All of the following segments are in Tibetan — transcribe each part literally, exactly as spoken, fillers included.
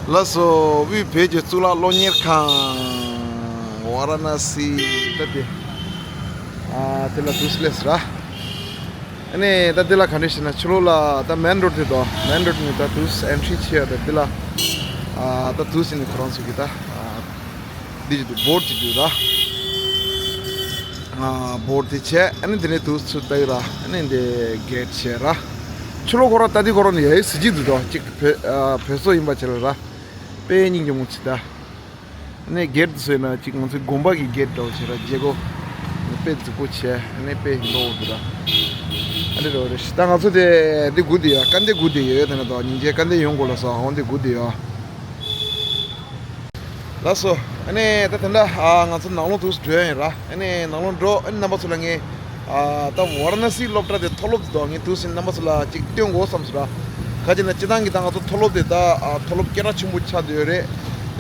ལགས་སོ། དབུས་བོད་ཀྱི་གཙུག་ལག་སློབ་གཉེར་ཁང་ཝཱ་ར་ཎ་སི་ད་དེ། ཨ་དེ་ལ་དུས་སླེབས་ར། ཨ་ནི་ད་དེ་ལ་ག་འདྲ་ཞེ་ན་ཕྱི་ལོགས་ལ་ད་མེན་རོ་ཌི་དེ་དོ། མེན་རོ་ཌི་ནས་ད་དུས་ཨེན་ཊི་རི་བྱས་ཡ་ད་དེ་ལ། ཨ་ད་དུས་ནས་ཁོ་རང་ཚོ་གི་ད། ཨ་འདི་ཅིག་འདུག་བོར་ཌི་ཅིག་འདུག་ར། ཨ་བོར་ཌི་དེ་བྱས། ཨ་ནི་དེ་ནས་དུས་ཚོད་ལྟ་གི་ར། ཨ་ནི་འདི་གེ་ཊི་བྱས་ར། ཕྱི་ལོགས་ཁོ་ར་ད་དེ་ཁོ་ར་ནས་ཡ་ཡི་གཟི་བརྗིད་འདུག་དོ། གཅིག་བོད་ཨ་བོད་སོག་ཡིན་པ་བྱས་ལ་ར། དཔེ་སྙིང་རྗེ་མོ་ཅིག་ད། ཨ་ནི་གེ་ཊི་བཟོས་ན་གཅིག་ང་ཚོའི་དགོན་པ་གི་གེ་ཊི་འདྲ་བོ་བྱས་ར། བརྗེ་སྒོ་དཔེ་རྫིག་པོ་བྱས། ཨ་ནི་དཔེ་ལོག་འདུག་ར། ཨ་ནི་འདྲ་བོ་རེད། ད་ང་ཚོ་དེ་འདི་སྒུག་བསྡད་ཡོད། སྐར་འདི་སྒུག་བསྡད་ཡོད། དེ་ན་ད་ཉིན་རྗེས་སྐར་འདི་ཡོང་དགོས་ལ་སོ། འོང་འདི་སྒུག་བསྡད་ཡོད། ལགས་སོ། ཨ་ནི་ད་དེ་འདྲ་ཨ་ང་ཚོ་ནང་ལོགས་དུས་སུ་འགྲོ་ཡ་ཡིན་ར། ཨ་ནི་ནང་ལོགས་འགྲོ། ཨ་ནི་རྣམ་པ་ཚོ་ལ་ངས་ཨ་ད་ཝཱ་ར་ཎ་སིའི་སློབ་གྲྭ་དེ་མཐོ་སློབ་དེ་དོ་ངས་དུས་སུ་རྣམ་པ་ཚོ་ལ་ཅིག་སྟོན་དགོས་བསམ་སོང་ར། ག་ཅི་ན་སྤྱིར་བཏང་གི་ད་ང་ཚོ་མཐོ་སློབ་དེ་ད་ཨ་མཐོ་སློབ་སྐད་གྲགས་ཆེན་པོ་ཆགས་བསྡད་ཡོད་རེད།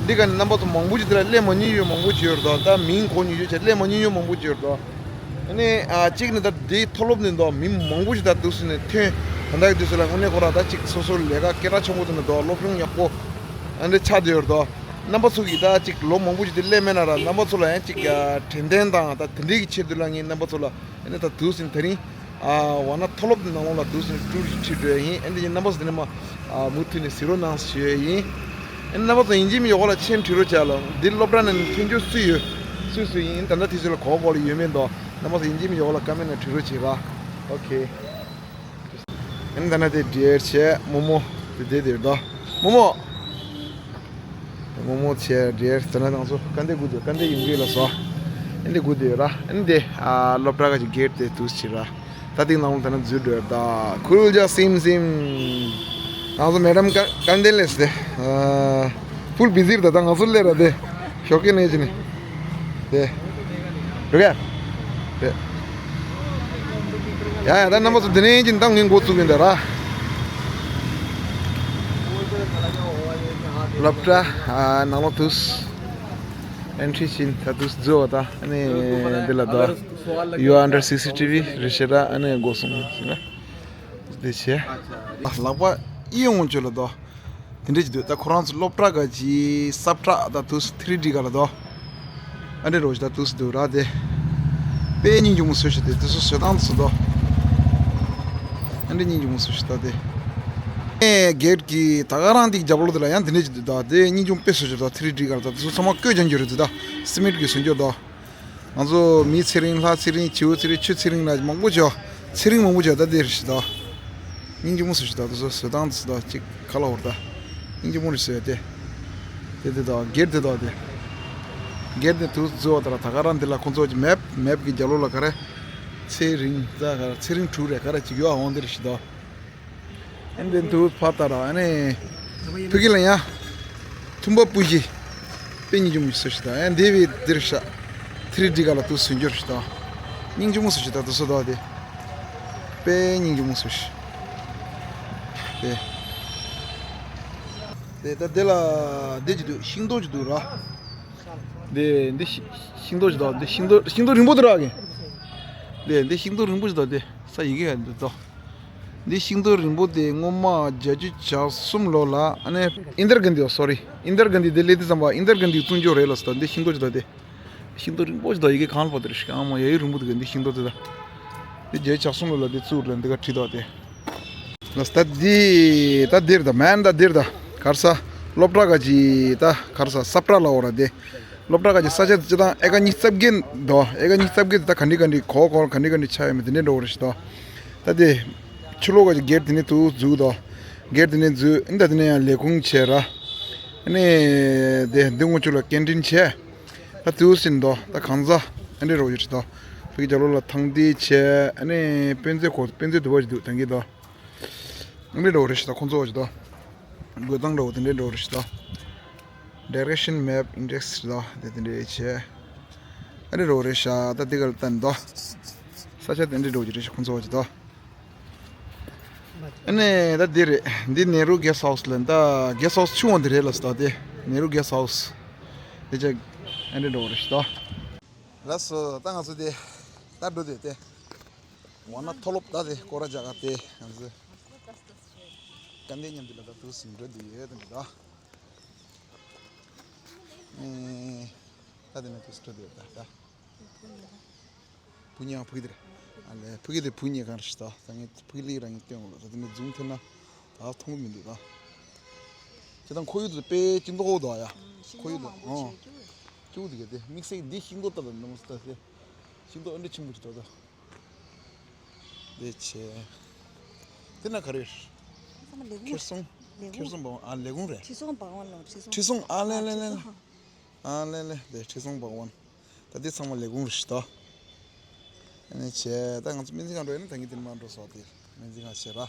འདི་ག་ནས་རྣམ་པ་ཚོ་མང་པོ་ཅིག་དེ་ལ་སླེབས་མ་མྱོང་ཡོད་མང་པོ་ཅིག་ཡོད་རེད་དོ། ད་མིང་གོ་མྱོང་ཡོད་ཅེས་སླེབས་མ་མྱོང་ཡོད་མང་པོ་ཅིག་ཡོད་རེད་དོ། ཨ་ནི་ཨ་གཅིག་ནི་ད་འདི་མཐོ་སློབ་ནས་དོ་མི་མང་པོ་ཞིག་ད་དུས་སུ་ནས་ཐོན། ད་ལྟ་གི་དུས་སུ་ལ་དངོས་གནས་ཁོ་རང་ད་ཅིག་སོ་སོ་ལས་ཀ་སྐད་གྲགས་ཆེན་པོ་དེ་ནས་དོ་སློབ་སྦྱོང་ཡག་པོ་ཨ་འདྲ་ཆགས་བསྡད་ཡོད་རེད་དོ། རྣམ་པ་ཚོ་གིས་ད་ཅིག་ལོ་མང་པོ་ཞིག་དེ་སླེབས་མེད་ན་ར། རྣམ་པ་ཚོ་ལ་ཡང་ཅིག་ཨ་དྲན་རྟེན་དང་ད་དེ་འདྲའི་གི་ཆེད་དུ་ལ་ངས་རྣམ་པ་ཚོ་ལ་ཨ་ནི་ད་དུས་སུ་ནས་དེ་རིང་ཨ་ཝཱ་ཎ་མཐོ་སློབ་ནང་ལོགས་ལ་དུས་སུ་ནས་ཊུར་ཞིག་ཁྲིད་འགྲོ་ཡ་ཡིན། ཨ་འདི་ཡིན་རྣམ་པ་ཚོ་དེ་ནས་མ་ཨ་མུ་མཐུད་ནས་གཟིགས་རོགས་གནང་ཞུ་ཡ་ཡིན། ཨ་ནི་རྣམ་པ་ཚོ་ཡིན་གཅིག་མིན་གཅིག་འོག་ལ་མཆན་བྲིས་རོགས་བྱས་ལ། འདི་སློབ་གྲྭ་ནས་ཐོན་རྒྱུ་སུ་ཡོད། སུ་སུ་ཡིན། ད་ལྟ་དུས་ཚོད་ལ་གོ་བ་གོ་ལ་ཡོད་མེད་འདུག་རྣམ་པ་ཚོ་ཡིན་གཅིག་མིན་གཅིག་འོག་ལ་ཀ་མེན་ཊི་ནང་བྲིས་རོགས་བྱེད་ར། ཨོ་ཁེ། ཨ་ནི་ད་ནི་དེ་ཌི་ཡར་བྱས་མོ་མོ་དེ་དེ་དེར་འདུག་མོ་མོ། མོ་མོ་བྱས་ཌི་ཡར་ད་ནི་ང་ཚོ་སྐར་འདི་སྒུག་འདུག་སྐར་འདི་ཡོང་གི་ལ་སོ། ཨ་ནི་སྒུག་འདུག་ར། ཨ་ནི་དེ་ཨ་སློབ་གྲྭ་ག་ཅིག་གེ་ཊི་དེ་དུས་ཕྱིར་ར། ད་ཐེངས་ནང་ལོགས་ད་ནི་འཛུལ་འགྲོ་ཡ་ད། ཁུལ་ཇ་སིམ་སིམ། ང་ཚོ་མེ་ཌམ་ཀ་ཀན་ཌེ་ལེས་དེ། ཨ་ཕུལ་བི་ཟི་རེད་ད། ད་ང་ཚོ་སླེབས་ར་དེ། ཞོགས་ཀས་ནས་ཅི་ནས། དེ། རུ་ག་དེ། ཡ་ཡ་ད་རྣམ་པ་ཚོ་དེ་ནས་ཅི་ནས་ད་ངས་འགོ་བཙུགས་ཡིན་ད་ར། སློབ་གྲྭ་ཨ་ནང་ལོགས་དུས། ཨེན་ཊི་རི་བྱིན་ད་དུས་འཛུལ་བ་ད། ཨ་ནི་འདི་ལ་ད། You are under C C T V རེ་ཞེ་ད། ཨ་ནི་སྒོ་སྲུང་ཟེར་ན། འདི་བྱས། ལག་པ་ཨི་ཡོང་ཆོད་ལ་དོ། དེ་འདྲས་ཀྱི་འདུག་ད་ཁོ་རང་ཚོ་སློབ་གྲྭ་ག་ཅི་སབ་ཏྲ་ད་དུས་ཐི་རི་ཌི་ག་ལ་དོ། ཨ་འདྲས་རོ་ཞིག་ད་དུས་འདུག་ར་དེ། དཔེ་སྙིང་རྗེ་མོ་བཟོས་ཤིག་དེ་དེ་ཚོ་བཟོས་སྟངས་དེ་ཚོ་དོ། ཨ་འདྲས་སྙིང་རྗེ་མོ་བཟོས་ཤིག་ད་དེ། ཨེ་གེ་ཊི་གི་ད་ག་རང་དེ་རྒྱབ་ལོགས་དེ་ལ་ཡང་དེ་འདྲས་ཀྱི་འདུག་ད་དེ་སྙིང་རྗེ་མོ་དཔེ་བཟོས་ཤིག་ད་ཐི་རི་ཌི་ག་ལ་ད་དེ་ཚོ་ཚང་མ་བཀོད་ཀྱང་འགྱུར་རེད་དེ་ད་སི་མེན་ཊི་གི་བཟོས་འགྱུར་དོ། ང་ཚོ་མི་ཚེ་རིང་ལྷ་ཚེ་རིང་བྱིའུ་ཚེ་རིང་ཆུ་ཚེ་རིང་ལ་མང་པོ་བྱོས། ཚེ་རིང་མང་པོ་བྱོས་ད་དེ་རེད་ཤི་ད། སྙིང་རྗེ་མོ་བཟོས་ཤི་ད་དེ་ཚོ་བཟོས་སྟངས་དེ་ཚོ་ད་ཅིག་ཁ་ལ་བོར་ད། སྙིང་རྗེ་མོ་རེད་བཟོས་དེ། དེ་དེ་ད་གེ་ཊི་དེ་ད་དེ། གེ་ཊི་དེ་དུས་བཟོས་བ་ད་ར་ད་ག་རང་འདི་ལ་ཁོང་ཚོ་གི་མེབ་མེབ་གི་རྒྱབ་ལོགས་ལ་ག་རེ། ཚེ་རིང་ད་ག་རེ་ཚེ་རིང་དྲུག་རེད་ག་རེ་ཅིག་ཡོད་འོང་དེ་རེད་ཤི་ད། ཨེ་འདི་འདུག་ཕ་ད་ར་ཨ་ནི། ཕ་གི་ལ་ཡ། ཐུམ་པ་སྤུ་གི་དཔེ་སྙིང་རྗེ་མོ་ཞིག་བཟོས་ཤི་ད། ཨེ་འདི་བི་འདིར་ཤ། ཐི་རི་ཌི་ག་ལ་དུ་སུན་འགྱུར་ཤི་ད། སྙིང་རྗེ་མོ་བཟོས་ཤི་ད་དུ་སོ་ད་དེ། དཔེ་སྙིང་རྗེ་མོ་བཟོས་ཤི། དེ། དེ་ད་དེ་ལ་འདི་ཅི་འདུག་ཤིང་ཏོག་ཅི་འདུག་ར། དེ་འདི་ཤི་ཤིང་ཏོག་ཅི་ད་དེ་ཤིང་ཏོག་ཤིང་ཏོག་རིང་པོ་འདུག་ར་གི། དེ་འདི་ཤིང་ཏོག་རིང་པོ་ཅི་ད་དེ་ས་ཡི་གེ་ཡ་འདུག་ད། འདི་ཤིང་ཏོག་རིང་པོ་དེ་སྔོན་མ་བརྒྱད་ཅུ་གྱ་གསུམ་ལོ་ལ་ཨ་ནི་ཨིན་དར་གན་དི། ཨོ་སོ་རི། ཨིན་དར་གན་དི་དེ་ལས་དེ་ཙམ་པ་ཨིན་དར་གན་དི་བཙུན་ཆོག་རེད་ལ་སོ། འདི་ཤིང་ཏོག་ཅི་ད་དེ། ཤིང་ཏོག་རིང་པོ་ཅི་ད་ཡི་གེ་གང་ལ་པོ་དེ་རེད་ཤི་ཨ་མ་ཡ་ཡི་རིང་པོ་དེ་གན་འདི་ཤིང་ཏོག་དེ་ད། འདི་བརྒྱད་ཅུ་གྱ་གསུམ་ལོ་ལ་འདི་བཙུགས་ལ་འདི་ག་བྲིས་ད་དེ། ལ་སྟ་འདི་ད་འདིར་ད་མན་ད་འདིར་ད་གར་ས་སློབ་གྲྭ་ག་ཅི་ད་གར་ས་སབ་ཏྲ་ལ་འོ་ར་དེ། སློབ་གྲྭ་ག་ཅི་ས་ཆ་སྤྱི་དང་ཨེ་ཀ་ཉི་ཤུ་རྩ་བརྒྱད་དོ། ཨེ་ཀ་ཉི་ཤུ་རྩ་བརྒྱད་དེ་ད་ག་འདྲི་ག་འདྲི་གོ་གོ་ག་འདྲི་ག་འདྲི་ཆ་ཡོད་མེད་དེ་འདྲའི་འགྲོ་བ་རེད་ཤི་དོ། ད་དེ་ཕྱི་ལོགས་ག་ཅི་གེ་ཊི་དེ་ནས་དུ་འཛུལ་དོ། གེ་ཊི་དེ་ནས་འཛུལ་ཨིན་ད་དེ་ནས་ཡང་ལས་ཁུངས་བྱས་ར། ཨ་ནི་དེ་འདི་སྔོན་ཆུ་ལ་ཀེན་ཊིན་བྱས། ད་དུ་ཟིན་དོ་ད་གང་ཟ་ཨ་འདྲི་རོ་ཡོད་ཤི་དོ། ཕ་གི་རྒྱབ་ལོགས་ལ་ཐང་དེ་བྱས་ཨ་ནི་དཔེ་མཛོད་གོ་དཔེ་མཛོད་དུ་བ་ཞིག་འདུག་ཐང་གི་དོ། ཨ་འདྲི་རོ་རེད་ཤི་དོ་ཁོང་ཚོ་བ་ཞིག་དོ། དགོས་སྟངས་འདྲ་བོ་དེ་འདྲའི་འདྲ་བོ་རེད་ཤི་ད། Direction map index རེད་ད། དེ་དེ་འདྲའི་བྱས། ཨ་རེ་རོ་རེད་ཤ་ད་དེ་ག་ལ་བསྟན་ད། ས་ཆ་དེ་འདྲའི་འདྲ་བོ་ཅིག་རེད་ཤི་ཁོང་ཚོ་བ་ཅིག་ད། ཨ་ནི་ད་འདི་རེད། འདི་ནེ་རུ་གེ་སི་ཧའུ་སི་ལ་ད་གེ་སི་ཧའུ་སི་ཆུང་བ་འདི་རེད་ལ་སི་ད་དེ་ནེ་རུ་གེ་སི་ཧའུ་སི། དེ་ཅག་ཨ་འདྲའི་འདྲ་བོ་རེད་ཤི་ད། ལགས་སོ་ད་ང་ཚོ་དེ་ད་འགྲོ་དེ་དེ། ཝ་ན་མཐོ་སློབ་ད་དེ་སྐོར་ར་རྒྱག་ག་དེ་ང་ཚོ་སྐར་འདི་མཉམ་དུ་ལ་ད་དུས་སུ་འགྲོ་དེ་ཡོད་དེ་འདྲ་ད། ཨེ། ད་དེ་ནས་དུས་སུ་འགྲོ་དེ་ད་ད། བུ་ཉག་ཕུག་དེ་རེད། ཨ་ལས་ཕུག་དེ་བུ་ཉག་གང་རེད་ཤི་ད། ད་ངས་ཕུག་ལི་རང་ངས་སྟོན་འོང་ལ་ད་དེ་ནས་འཛུམ་ཐེབས་ན་ད་མཐོང་གི་མི་འདུག་ད། ཁྱེད་དང་ཁོར་ཡུག་དེ་དཔེ་ཅི་མདོག་འདུག་ཡ། ཁོར་ཡུག་དེ་ཨང་། སྐྱུག་དེ་ག་དེ་དམིགས་བསལ་འདི་ཤིང་ཏོག་ལྟ་ལ་ནམ་སྟ་དེ། ཤིང་ཏོག་ཨ་འདྲ་ཆེན་པོ་ཅིག་འདུག་ད། དེ་བྱས། དེ་ན་ག་རེ། ཁེར་སོང་། ཁེར་སོང་བ་ཨ་ལས་ཁུངས་རེད། ཁྲི་སྲོང་བ་ཝན་ལ་ཁྲི་སྲོང་། ཁྲི་སྲོང་ཨ་ལས་ལས་ལས་ལས། ཨ་ལས་ལས་དེ་ཁྲི་སྲོང་བ་ཝན། ད་འདི་ཚང་མ་ལས་ཁུངས་རེད་ཤི་ད། ཨ་ནི་བྱས་ད་ང་ཚོ་སྨན་རྩིས་ཁང་འགྲོ་ཡིན་ན་ད་ངས་འདིར་མ་འགྲོ་སོགས་དེ་སྨན་རྩིས་ཁང་བྱས་ར།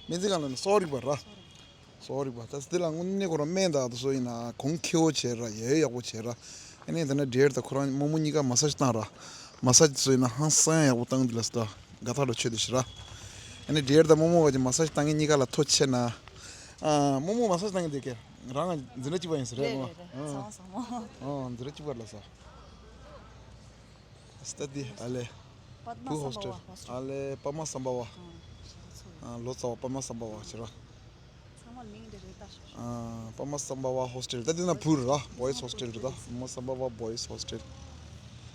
སྨན་རྩིས་ཁང་ལ་ནི་གསོ་རིག་པ་ར། གསོ་རིག་པ་ད་འདི་ལ་དངོས་གནས་ཁོ་རང་སྨན་དང་དུ་སོ་ཡིན་ན་གོང་ཁེ་བོ་བྱས་ར་ཡ་ཡོད་ཡག་པོ་བྱས་ར། ཨ་ནི་ད་ནི་འབྲེལ་ད་ཁོ་རང་རྨོ་མོ་གཉིས་ཀ་མ་སཱ་ཇི་བཏང་ར། མ་སཱ་ཇི་དུ་སོ་ཡིན་ན་ཧང་སང་ཡག་པོ་བཏང་འདི་ལ་སི་ད་དགའ་ཐག་འགྲོ་ཆོད་དེ་ཤི་ར། ཨ་ནི་འབྲེལ་ད་རྨོ་མོ་ག་ཅིག་མ་སཱ་ཇི་བཏང་མཁན་གཉིས་ཀ་ལ་ཐོ་ཆད་ན། ཨ་རྨོ་མོ་མ་སཱ་ཇི་བཏང་མཁན་དེ་ཀ་རང་ང་འཛིན་གྲྭ་གཅིག་པ་ཡིན་ཟེར་རེད་རེད་མོ། རེད། ཚང་མ་བཟང་མོ། ཨ་འཛིན་གྲྭ་གཅིག་པ་ལ་ས། སྟ་དི་ཨ་ལེ། པདྨ་བུ་ཧོ་སི་ཊེལ། སམ་བྷ་ཝ་ཧོ་སི་ཊེལ། ཨ་ལེ་པདྨ་སམ་བྷ་ཝ། ཨ་ལོ་ཙཱ་བ་པདྨ་སམ་བྷ་ཝ་ཟེར་ར། ཚང་མ་མིང་འདི་རེད་ད་ཤོ་ཤོ། ཨ་པདྨ་སམ་བྷ་ཝ་ཧོ་སི་ཊེལ་ད་འདི་ན་བུ་ར་བོ་ཡི་སི་ཧོ་སི་ཊེལ་རེད་ད། པདྨ་སམ་བྷ་ཝ་བོ་ཡི་སི་ཧོ་སི་ཊེལ།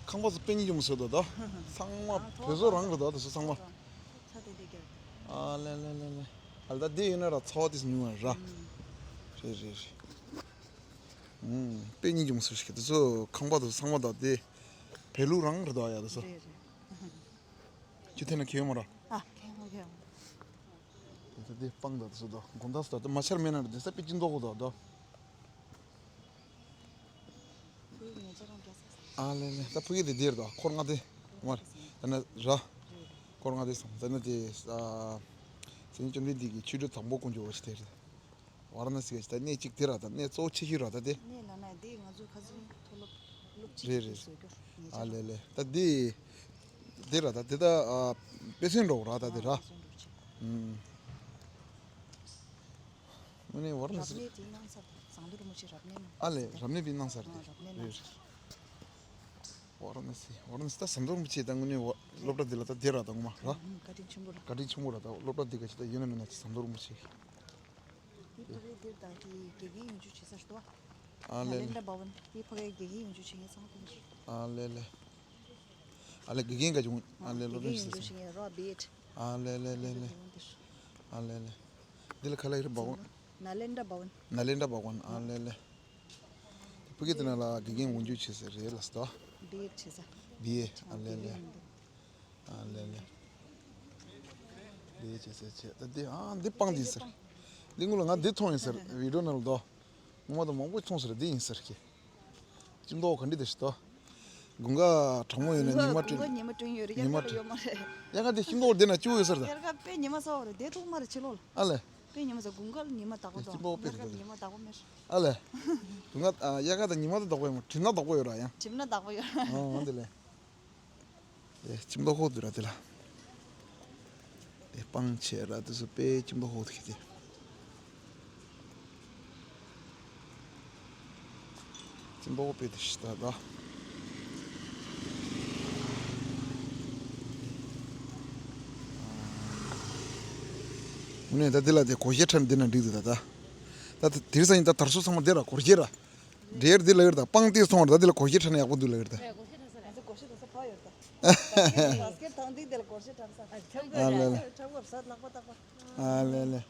ཁང་པ་ཚོ་དཔེ་སྙིང་རྗེ་མོ་བཟོས་འདུག་ད། ཚང་མ་བོད་བཟོ་རང་རེད་ད་དེ་ཚོ་ཚང་མ། ཚ་དེ་དེ་རྒྱབ། ཨ་ལེ་ལེ་ལེ་ལེ། ཨ་ལེ་ད་འདི་ཡིན་ན་ར་ཚ་བ་དེ་ཉུང་བ་ར། རེད་རེད་རེད། ཨུམ། དཔེ་སྙིང་རྗེ་མོ་བཟོས་ཤིག་དེ་ཚོ་ཁང་པ་དེ་ཚོ་ཚང་མ་ད་དེ། བོད་ལུགས་རང་རེད་ད་ཡ་དེ་ཚོ། རེད་རེད། ཁྱོད་དེ་ན་ཁྱེད་ཡོད་མ་ར། ཨ་ཁྱེད་ཡོད་ཁྱེད་ཡོད། དེ་ཚོ་དེ་སྤང་ད་དེ་ཚོ་ད་དགོང་དག་སུ་ད་དེ་མ་ཆར་མེད་ན་ར་དེ་ས་དཔེ་ཅི་མདོག་གོ་ད་ད། ཨ་ལེ་ལེ་ད་ཕ་གི་དེ་དེར་ད་འཁོར་ལྔ་དེ་མར་ད་ན་ར། འཁོར་ལྔ་དེ་སོང་ད་ན་དེ་ཨ། སེམས་ཅན་འདི་འདི་གི་ཆོས་སྒྲུབ་དང་པོ་དཀོན་མཆོག་འོ་ཞིག་དེ་རེད། ཝཱ་ར་ཎ་སི་ག་ཞིག་ད་གནས་གཅིག་དེ་ར་ད་གནས་གཙོ་བོ་ཆེ་ཤོས་ར་ད་དེ། གནས་ལ་ན་དེ་ང་ཚོ་ཁ་སང་མཐོ་སློབ་སློབ་ཆེན་རེད་དེ་རེད། བཟོས་རྒྱུར་ངེས་ཨ་ཅག་ལེ་ལེ་ད་དེ། དེ་ར་ད་དེ་ད་ཨ། དཔེ་མཚོན་འགྲོ་ར་ད་དེ་ར། ཨ་དཔེ་མཚོན་འགྲོ་ཆེ། ཨུམ། དངོས་གནས་ཝཱ་ར་ཎ་སི། རབ་གནས་དེ་གནང་ས་ཟམ་གདོང་རིན་པོ་ཆེ་རབ་གནས་གནང་ས་ཨ་ལེ་རབ་གནས་དེ་གནང་ས་རེད། ཨ་རབ་གནས་གནང་ས། ཝཱ་ར་ཎ་སི་ཝཱ་ར་ཎ་སི་ད་ཟམ་གདོང་རིན་པོ་ཆེ་ད་དངོས་གནས་ཝཱ་སློབ་གྲྭ་དེ་ལ་ད་དེ་ར་ད་ངོ་མ་ར། ཨུམ་བཀའ་དྲིན་ཆེན་པོ་ར། བཀའ་དྲིན་ཆེན་པོ་ར་ད་སློབ་གྲྭ་དེ་ག་ཅི་ད་ཡོད་ན་མེད་ན་ཅི་ཟམ་གདོང་རིན་པོ་ཆེ། དེ་ཕ་གི་འདིར་ད་དེ་དགེ་རྒན་ཡོང་རྒྱུ་བྱེད་ས་ཞིག་འདུག་ཨ། ཨ་ལེ་ནཱ་ལེནྡྲ་བྷ་ཝན། དེ་ཕ་གི་དགེ་རྒན་ཡོང་རྒྱུ་བྱེད་མཁན་ཚང་མ་ཕ་གི་རེད། ཨ་ལེ་ལེ། ཨ་ལེ་དགེ་རྒན་ག་བྱུང་། ཨ་ལེ་སློབ་གྲྭ་ཞིག་ཟེར། ཨ་ལེ་ལེ་ལེ་ལེ། ཨ་ལེ་ལེ། འདི་ལ་ག་ལ་ཡོད་རེད་བྷ་ཝན། ནཱ་ལེནྡྲ་བྷ་ཝན། ནཱ་ལེནྡྲ་བྷ་ཝན་ཨ་ལེ་ལེ། ཕ་གི་དེ་ན་ལ་དགེ་རྒན་འོས་སྦྱོང་བྱེད་ས་རེད་ལ་སྟོ། བི་ཨེ་བྱེད་ས། བི་ཨེ་ཨ་ལེ་ལེ། ཨ་ལེ་ལེ། བི་ཨེ་བྱེད་ས་བྱེད་ད་འདི་ཨ་འདི་སྤང་འདི་ཟེར། འདི་སྔོན་ལ་ང་འདི་མཐོང་ཡིན་ཟེར་བི་ཌིའོ་ནང་ལ་དོ། ངོ་མ་དང་མང་པོ་མཐོང་ཟེར་འདི་ཡིན་ཟེར་གི། ཅི་མདོག་ག་འདྲ་དེ་ཞིག་དོ། དགུན་ཁ་གྲང་མོ་ཡོད་ན་ཉི་མ་དགུན་ཁ་སྤྲིན་ཉི་མ་སྤྲིན་ཡོད་རེད། ཉི་མ་དབྱར་ཁ་ལ་ཡོད་མ་རེད། དབྱར་ཁ་དེ་ཤིང་ཏོག་དེ་ན་སྐྱིད་པོ་ཡོད་ས་རེད་ད། དབྱར་ཁ་དཔེ་ཉི་མ་ཚ་བ་རེད་དེ་ཐུག་མ་རེད་ཕྱི་ལོགས་ལ། ཨ་ལེ། དཔེ་ཉི་མ་ཚ་དགུན་ཁ་ལ་ཉི་མ་དག་པོ་དེ་འདུག་སྐྱིད་པོ་དཔེ་དབྱར་ཁ་རེད་ལ་ད། ཉི་མ་དག་པོ་མེད། ཨ་ལེ། དགུན་ཁ་ཨ་དབྱར་ཁ་དང་ཉི་མ་དང་དག་པོ་ཡོད་མ་གྲིབ་ན་དག་པོ་ཡོད་ར་ཡང་། གྲིབ་ན་དག་པོ་ཡོད་ར། ཨོ་འདི་ལེ། དེ་ཁྱིམ་ཐོག་ཁོག་དུ་ར་དེ་ལ། དེ་སྤང་བྱས་ར་དེ་ཚོ་དཔེ་ཁྱིམ་ཐོག་ཁོག་དུ་ཁེ་དེ། ཁྱིམ་ཐོག་དཔེ་དེ་ཤི་ད་ད། དངོས་གནས་ད་དེ་ལ་དེ་སྒོར་གཞས་འཁྲབ་འདི་ན་འགྲིག་འདུག་ད་ད། ད་དེ་རིང་སང་ཉིན་ད་དར་སོ་ཚང་མ་དེ་ར་སྒོར་གཞས་ར། འདྲེར་འདི་ལ་ཡོད་ད་སྤང་ཏི་སོང་བར་ད་འདི་ལ་སྒོར་གཞས་འཁྲབ་ན་ཡག་པོ་འདུག་ལ་ཡོད་ད། ང་ཚོ་སྒོར་གཞས་ད་ས་ཕ་ཡོད་ད། བ་སྐེར་ཐང་འདི་འདི་ལ་སྒོར་གཞས་འཁྲབ་ས། ཨ་ལེ་ལེ། འཁྲབ་སྒོར་ས་ལག་པ་ལྟག་པ། ཨ་ལེ་ལེ།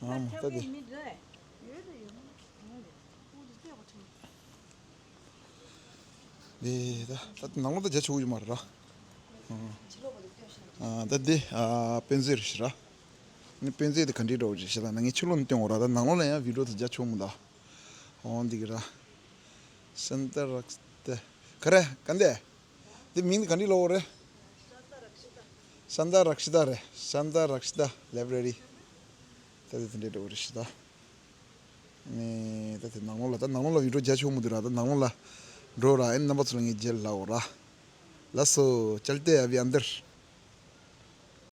ཨ་མ་ད་འདི། ཡོད་ད་ཡོད་མ་རེད། འདི་ད་ད་ནང་ལོགས་ད་རྒྱ་ཆེ་བོ་ཡོད་མ་རེད་ར། ཨ་ད་འདི་ཨ་དཔེ་མཛོད་རེད་ཤི་ར། ནི་དཔེ་མཛོད་དེ་ག་འདྲའི་འགྲོ་བ་རེད་ཤི་ད་ན་ངས་ཕྱི་ལོགས་ནས་སྟོན་འོ་ར་ད་ནང་ལོགས་ལ་ཡང་བི་ཌིའོ་དེ་རྒྱ་ཆེ་བོ་མི་ད། འོ་འདི་གི་ར། ཤན་ཏ་རཀ་ཤི་ཏ། ག་རེ་ག་འདི། འདི་མིང་འདི་ག་འདྲའི་ལབ་དགོས་རེད། ཤན་ཏ་རཀ་ཤི་ཏ་རེད། ཤན་ཏ་རཀ་ཤི་ཏ་ལེབ་ར་རི། ད་དེ་དེ་འདྲའི་འགྲོ་བ་རེད་ཤི་ད། ནས་ད་དེ་ནང་ལོགས་ལ་ད་ནང་ལོགས་ལ་བི་ཌིའོ་རྒྱ་ཆེ་བོ་མི་འདུག་ར་ད་ནང་ལོགས་ལ་འགྲོ་ར་ཨེ་རྣམ་པ་ཚོ་ལ་ངས་རྗེས་ལ་ལབ་འོ་ར། ལགས་སོ། चलते हैं अभी अंदर།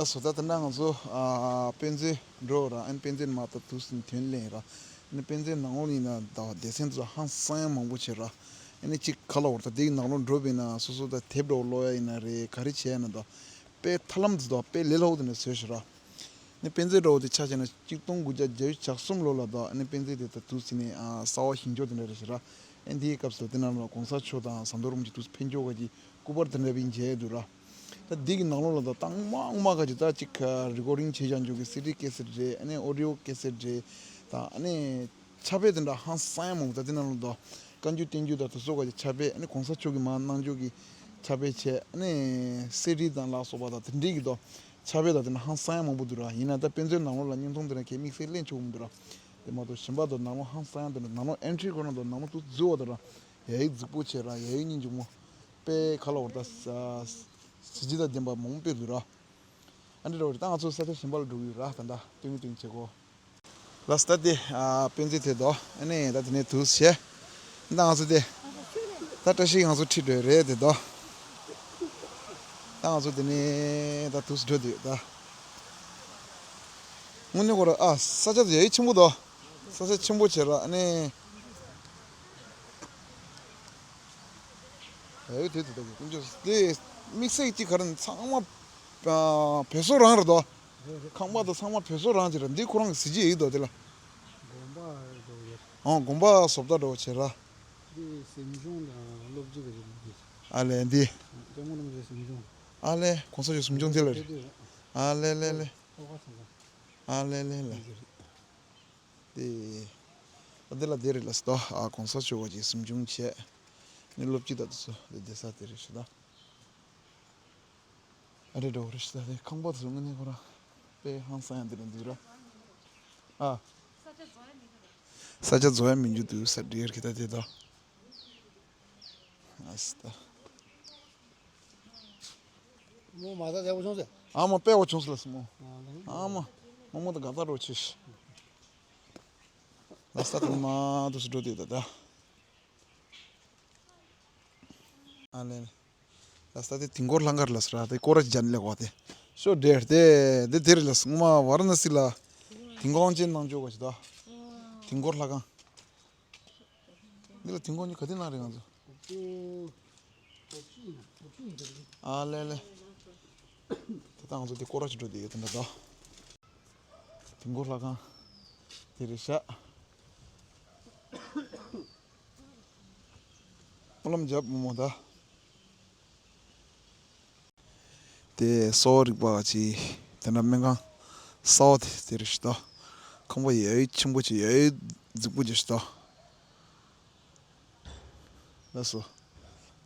ལགས་སོ། ད་ད་ལྟ་ང་ཚོ་ཨ་དཔེ་མཛོད་འགྲོ་ར་ཨ་ནི་དཔེ་མཛོད་མ་ད་དུས་སུ་ཐོན་ལེན་ར། ཨ་ནི་དཔེ་མཛོད་ནང་ལོགས་ཡིན་ན་ད་སྡེ་ཚན་དུ་ཧང་སང་ཡང་མང་པོ་བྱེད་ར། ཨ་ནི་གཅིག་ཁ་ལ་འོར་ད་དེའི་ནང་ལོགས་འགྲོ་བས་ན་སོ་སོ་ད་དེབ་འདྲ་བོ་ཀློག་ཡ་ཡིན་ན་རེད་ག་རེ་བྱས་ཡ་ན་ད་དཔེ་ཐབས་ལམ་དུ་ད་དཔེ་ལས་སླ་པོ་དུ་ནས་བཟོས་ཤི་ར། ནི་དཔེ་མཛོད་འདྲ་བོ་དེ་ཆ་བཞག་ན་གཅིག་སྟོང་དགུ་བརྒྱ་བརྒྱད་ཅུ་གྱ་གསུམ་ལོ་ལ་ད་ནི་དཔེ་མཛོད་དེ་ད་དུས་ཟིན་ནས་ཨ་གསར་པ་བཞེངས་ཕྱོགས་དེ་འདྲ་རེད་ཤག་ར། ཨ་འདིའི་སྐབས་སུ་དེ་ནང་ལ་གོང་ས་མཆོག་དང་ཟམ་གདོང་རིན་པོ་ཆེ་དུས་ཕེབས་ཕྱོགས་ག་གི་སྐུ་པར་དེ་འདྲ་བའི་མཇལ་འདུག་ར། ད་འདི་གི་ནང་ལོགས་ལ་ད་སྟག་མ་སྔོན་མ་ག་ཅིག་ད་ཅིག་རི་ཀོར་ཌིང་བྱས་བཞག་འཇོག་གི་སི་ཌི་ཀེ་སེཊ་རེད། ཨ་ནི་ཨོ་ཌི་ཡོ་ཀེ་སེཊ་རེད། ད་ཨ་ནི་ཕྱག་དཔེ་དེ་འདྲ་ཧང་སང་ཡ་མང་པོ་ད་དེ་ནང་ལོགས་ད་བཀའ་འགྱུར་བསྟན་འགྱུར་དང་དེ་ཚོ་ག་ཅིག་ཕྱག་དཔེ། ཨ་ནི་གོང་ས་མཆོག་གི་མར་གནང་འཇོག་གི་ཕྱག་དཔེ་བྱས། ཨ་ནི་གསེར་བྲིས་དང་ལ་སོགས་པ་དང་དེ་འདྲའི་གི་ད་ཕྱག་དཔེ་དང་དེ་འདྲ་ཧང་སང་ཡ་མང་པོ་འདུག་ར། ཡིན་ན་ད་དཔེ་མཛོད་ནང་ལོགས་ལ་བརྙན་ཐུང་དེ་འདྲ་གས་དམིགས་བསལ་ལེན་ཆོག་གི་མི་འདུག་ར། དེ་མ་གཏོགས་གཞན་པ་དང་ནང་ལོགས་ཧང་སང་ཡ་དེ་འདྲ། ནང་ལོགས་ཨེན་ཊི་རི་ཁོ་རང་དང་ནང་ལོགས་དུ་འཛུལ་བ་དང་ར། ཡ་ཡིག་རྫིག་པོ་བྱས་ར། ཡ་ཡིག་སྙིང་རྗེ་མོ། དཔེ་ཁ་ལ་འོར་ད་ས་གཟི་བརྗིད་དང་ལྡན་པ་མང་པོ་དཔེ་འདུག་ར། ཨ་འདྲ་འདྲ་བོ་རེད། ད་ང་ཚོ་ས་ཆ་གཞན་པ་ལ་འགྲོ་གི་ཡོད་ར། ད་ད་སྟོན་གི་སྟོན་གི་བྱེད་གོ། ལགས་སོ། ད་དེ་ཨ་དཔེ་མཛོད་དེ་དོ། ཨ་ནི་ད་དེ་ནས་དུས་བྱས། ད་ང་ཚོ་དེ་ད་བཀྲ་ཤིས་ང་ཚོ་ཁྲིད་འགྲོ་ཡི་རེད་དེ་དོ། ད་ང་ཚོ་དེ་ནས་ད་དུས་འགྲོ་དུས་ད་དངོས་གནས་ཁོ་ར་ཨ་ས་ཆ་དེ་ཡ་ཡིག་ཆེན་པོ་དོ། ས་ཆ་ཆེན་པོ་བྱས་ར། ཨ་ནི་ཡ་ཡིག་དེ་དེ་ད་གི་ཀུན་སྤྱོད་དེ་དམིགས་བསལ་གྱི་ག་རེ་ཚང་མ་ཨ་བོད་བཟོ་རང་རེད་དོ། རེད་རེད། ཁང་པ་དང་ཚང་མ་བོད་བཟོ་རང་ཅིག་རེད། འདི་ཁོ་རང་གི་གཟི་བརྗིད་ཡིག་དོ་དེ་ལ། དགོན་པ་རེད་འདུག་ཡོད། ཨོ་དགོན་པ་བཟོ་ལྟ་འདྲ་བོ་བྱས་ར། འདི་གཟིམ་ཆུང་དང་སློབ་སྤྱི་གི་རེད་འདི། ཨ་ལས་འདི། ལྕགས་མོ་རིན་པོ་ཆེ་གཟིམ་ཆུང་། ཨ་ལས་གོང་ས་མཆོག་གཟིམ་ཆུང་དེ་ལ་རེད། ཨ་ལས་ལས་ལས། ཨོ་ཁ་ཚང་ཚང་། ཨ་ལས་ལས་ལས། འདི་རེད། དེ། ཨ་འདི་ལ་དེ་རེད་ལ་སྟོ། ཨ་གོང་ས་མཆོག་ག་ཅིག་གཟིམ་ཆུང་བྱས། ནི་སློབ་སྤྱི་དང་དེ་ཚོ་དེ་བསྡད་ས་དེ་རེད་ཤག་ད། ཨ་རེ་འགྲོ་རེ་ཤག་ད། དེ་ཁང་པ་དེ་ཚོ་དངོས་གནས་ཁོ་རང་དཔེ་ཧང་སང་ཡ་འདི་རེད་འདུག་ར། ཨ། ས་ཆ་རྫོགས་ཡ་མི་འཇུག་འདུག་ས་འདྲེར་གི་ད་དེ་ད། ཨ་སི་ད། མོ་མ་ད་ལེགས་པོ་བྱུང་ཟེར། ཨ་མ་དཔེ་བོ་བྱུང་ཟེར་ལ་སི་མོ། ཨ་ལེ། ཨ་མ། མོ་མོ་ད་དགའ་ད་རོ་ཆེ་ཤི། ལ་ས་ད་མ་དུ་སི་འགྲོ་དེ་ད་ད། ཨ་ལེ་ལེ། ལ་ས་དེ་དིང་གོར་ལྷ་ཁང་ལ་སི་ར། དེ་ཀོ་ར་ཅི་ཇན་ལེ་གོ་དེ། ཤོ་འདྲེ་དེ་དེ་དེ་རེད་ལ་སི། ངོ་མ་ཝ་ར་ཎ་སི་ལ་དིང་གོང་ཅན་གནང་ཆོག་ག་ཞིག་ད། དིང་གོར་ལྷ་ཁང་། འདི་ལ་དིང་གོང་ཅན་ག་དེ་གནང་རེད་ང་ཚོ། ཨ་ལེ་ལེ། དེ་ད་ང་ཚོ་དེ་ཀོ་ར་ཅི་འགྲོ་དེ་ཡོད་དེ་འདྲ་ད། དིང་གོར་ལྷ་ཁང་། དེ་རེད་ཤག་སྨོན་ལམ་རྒྱབ་མོ་མོ་ད། དེ་གསོ་བ་རིག་པ་ཅི། དེ་འདྲ་སྨན་ཁང་གསར་པ་དེ་དེ་རེད་ཤག་ད། ཁང་པ་ཡ་ཡི་ཆེན་པོ་ཅིག་ཡ་ཡི་རྫིག་པོ་ཅིག་ཤག་ད། ལགས་སོ།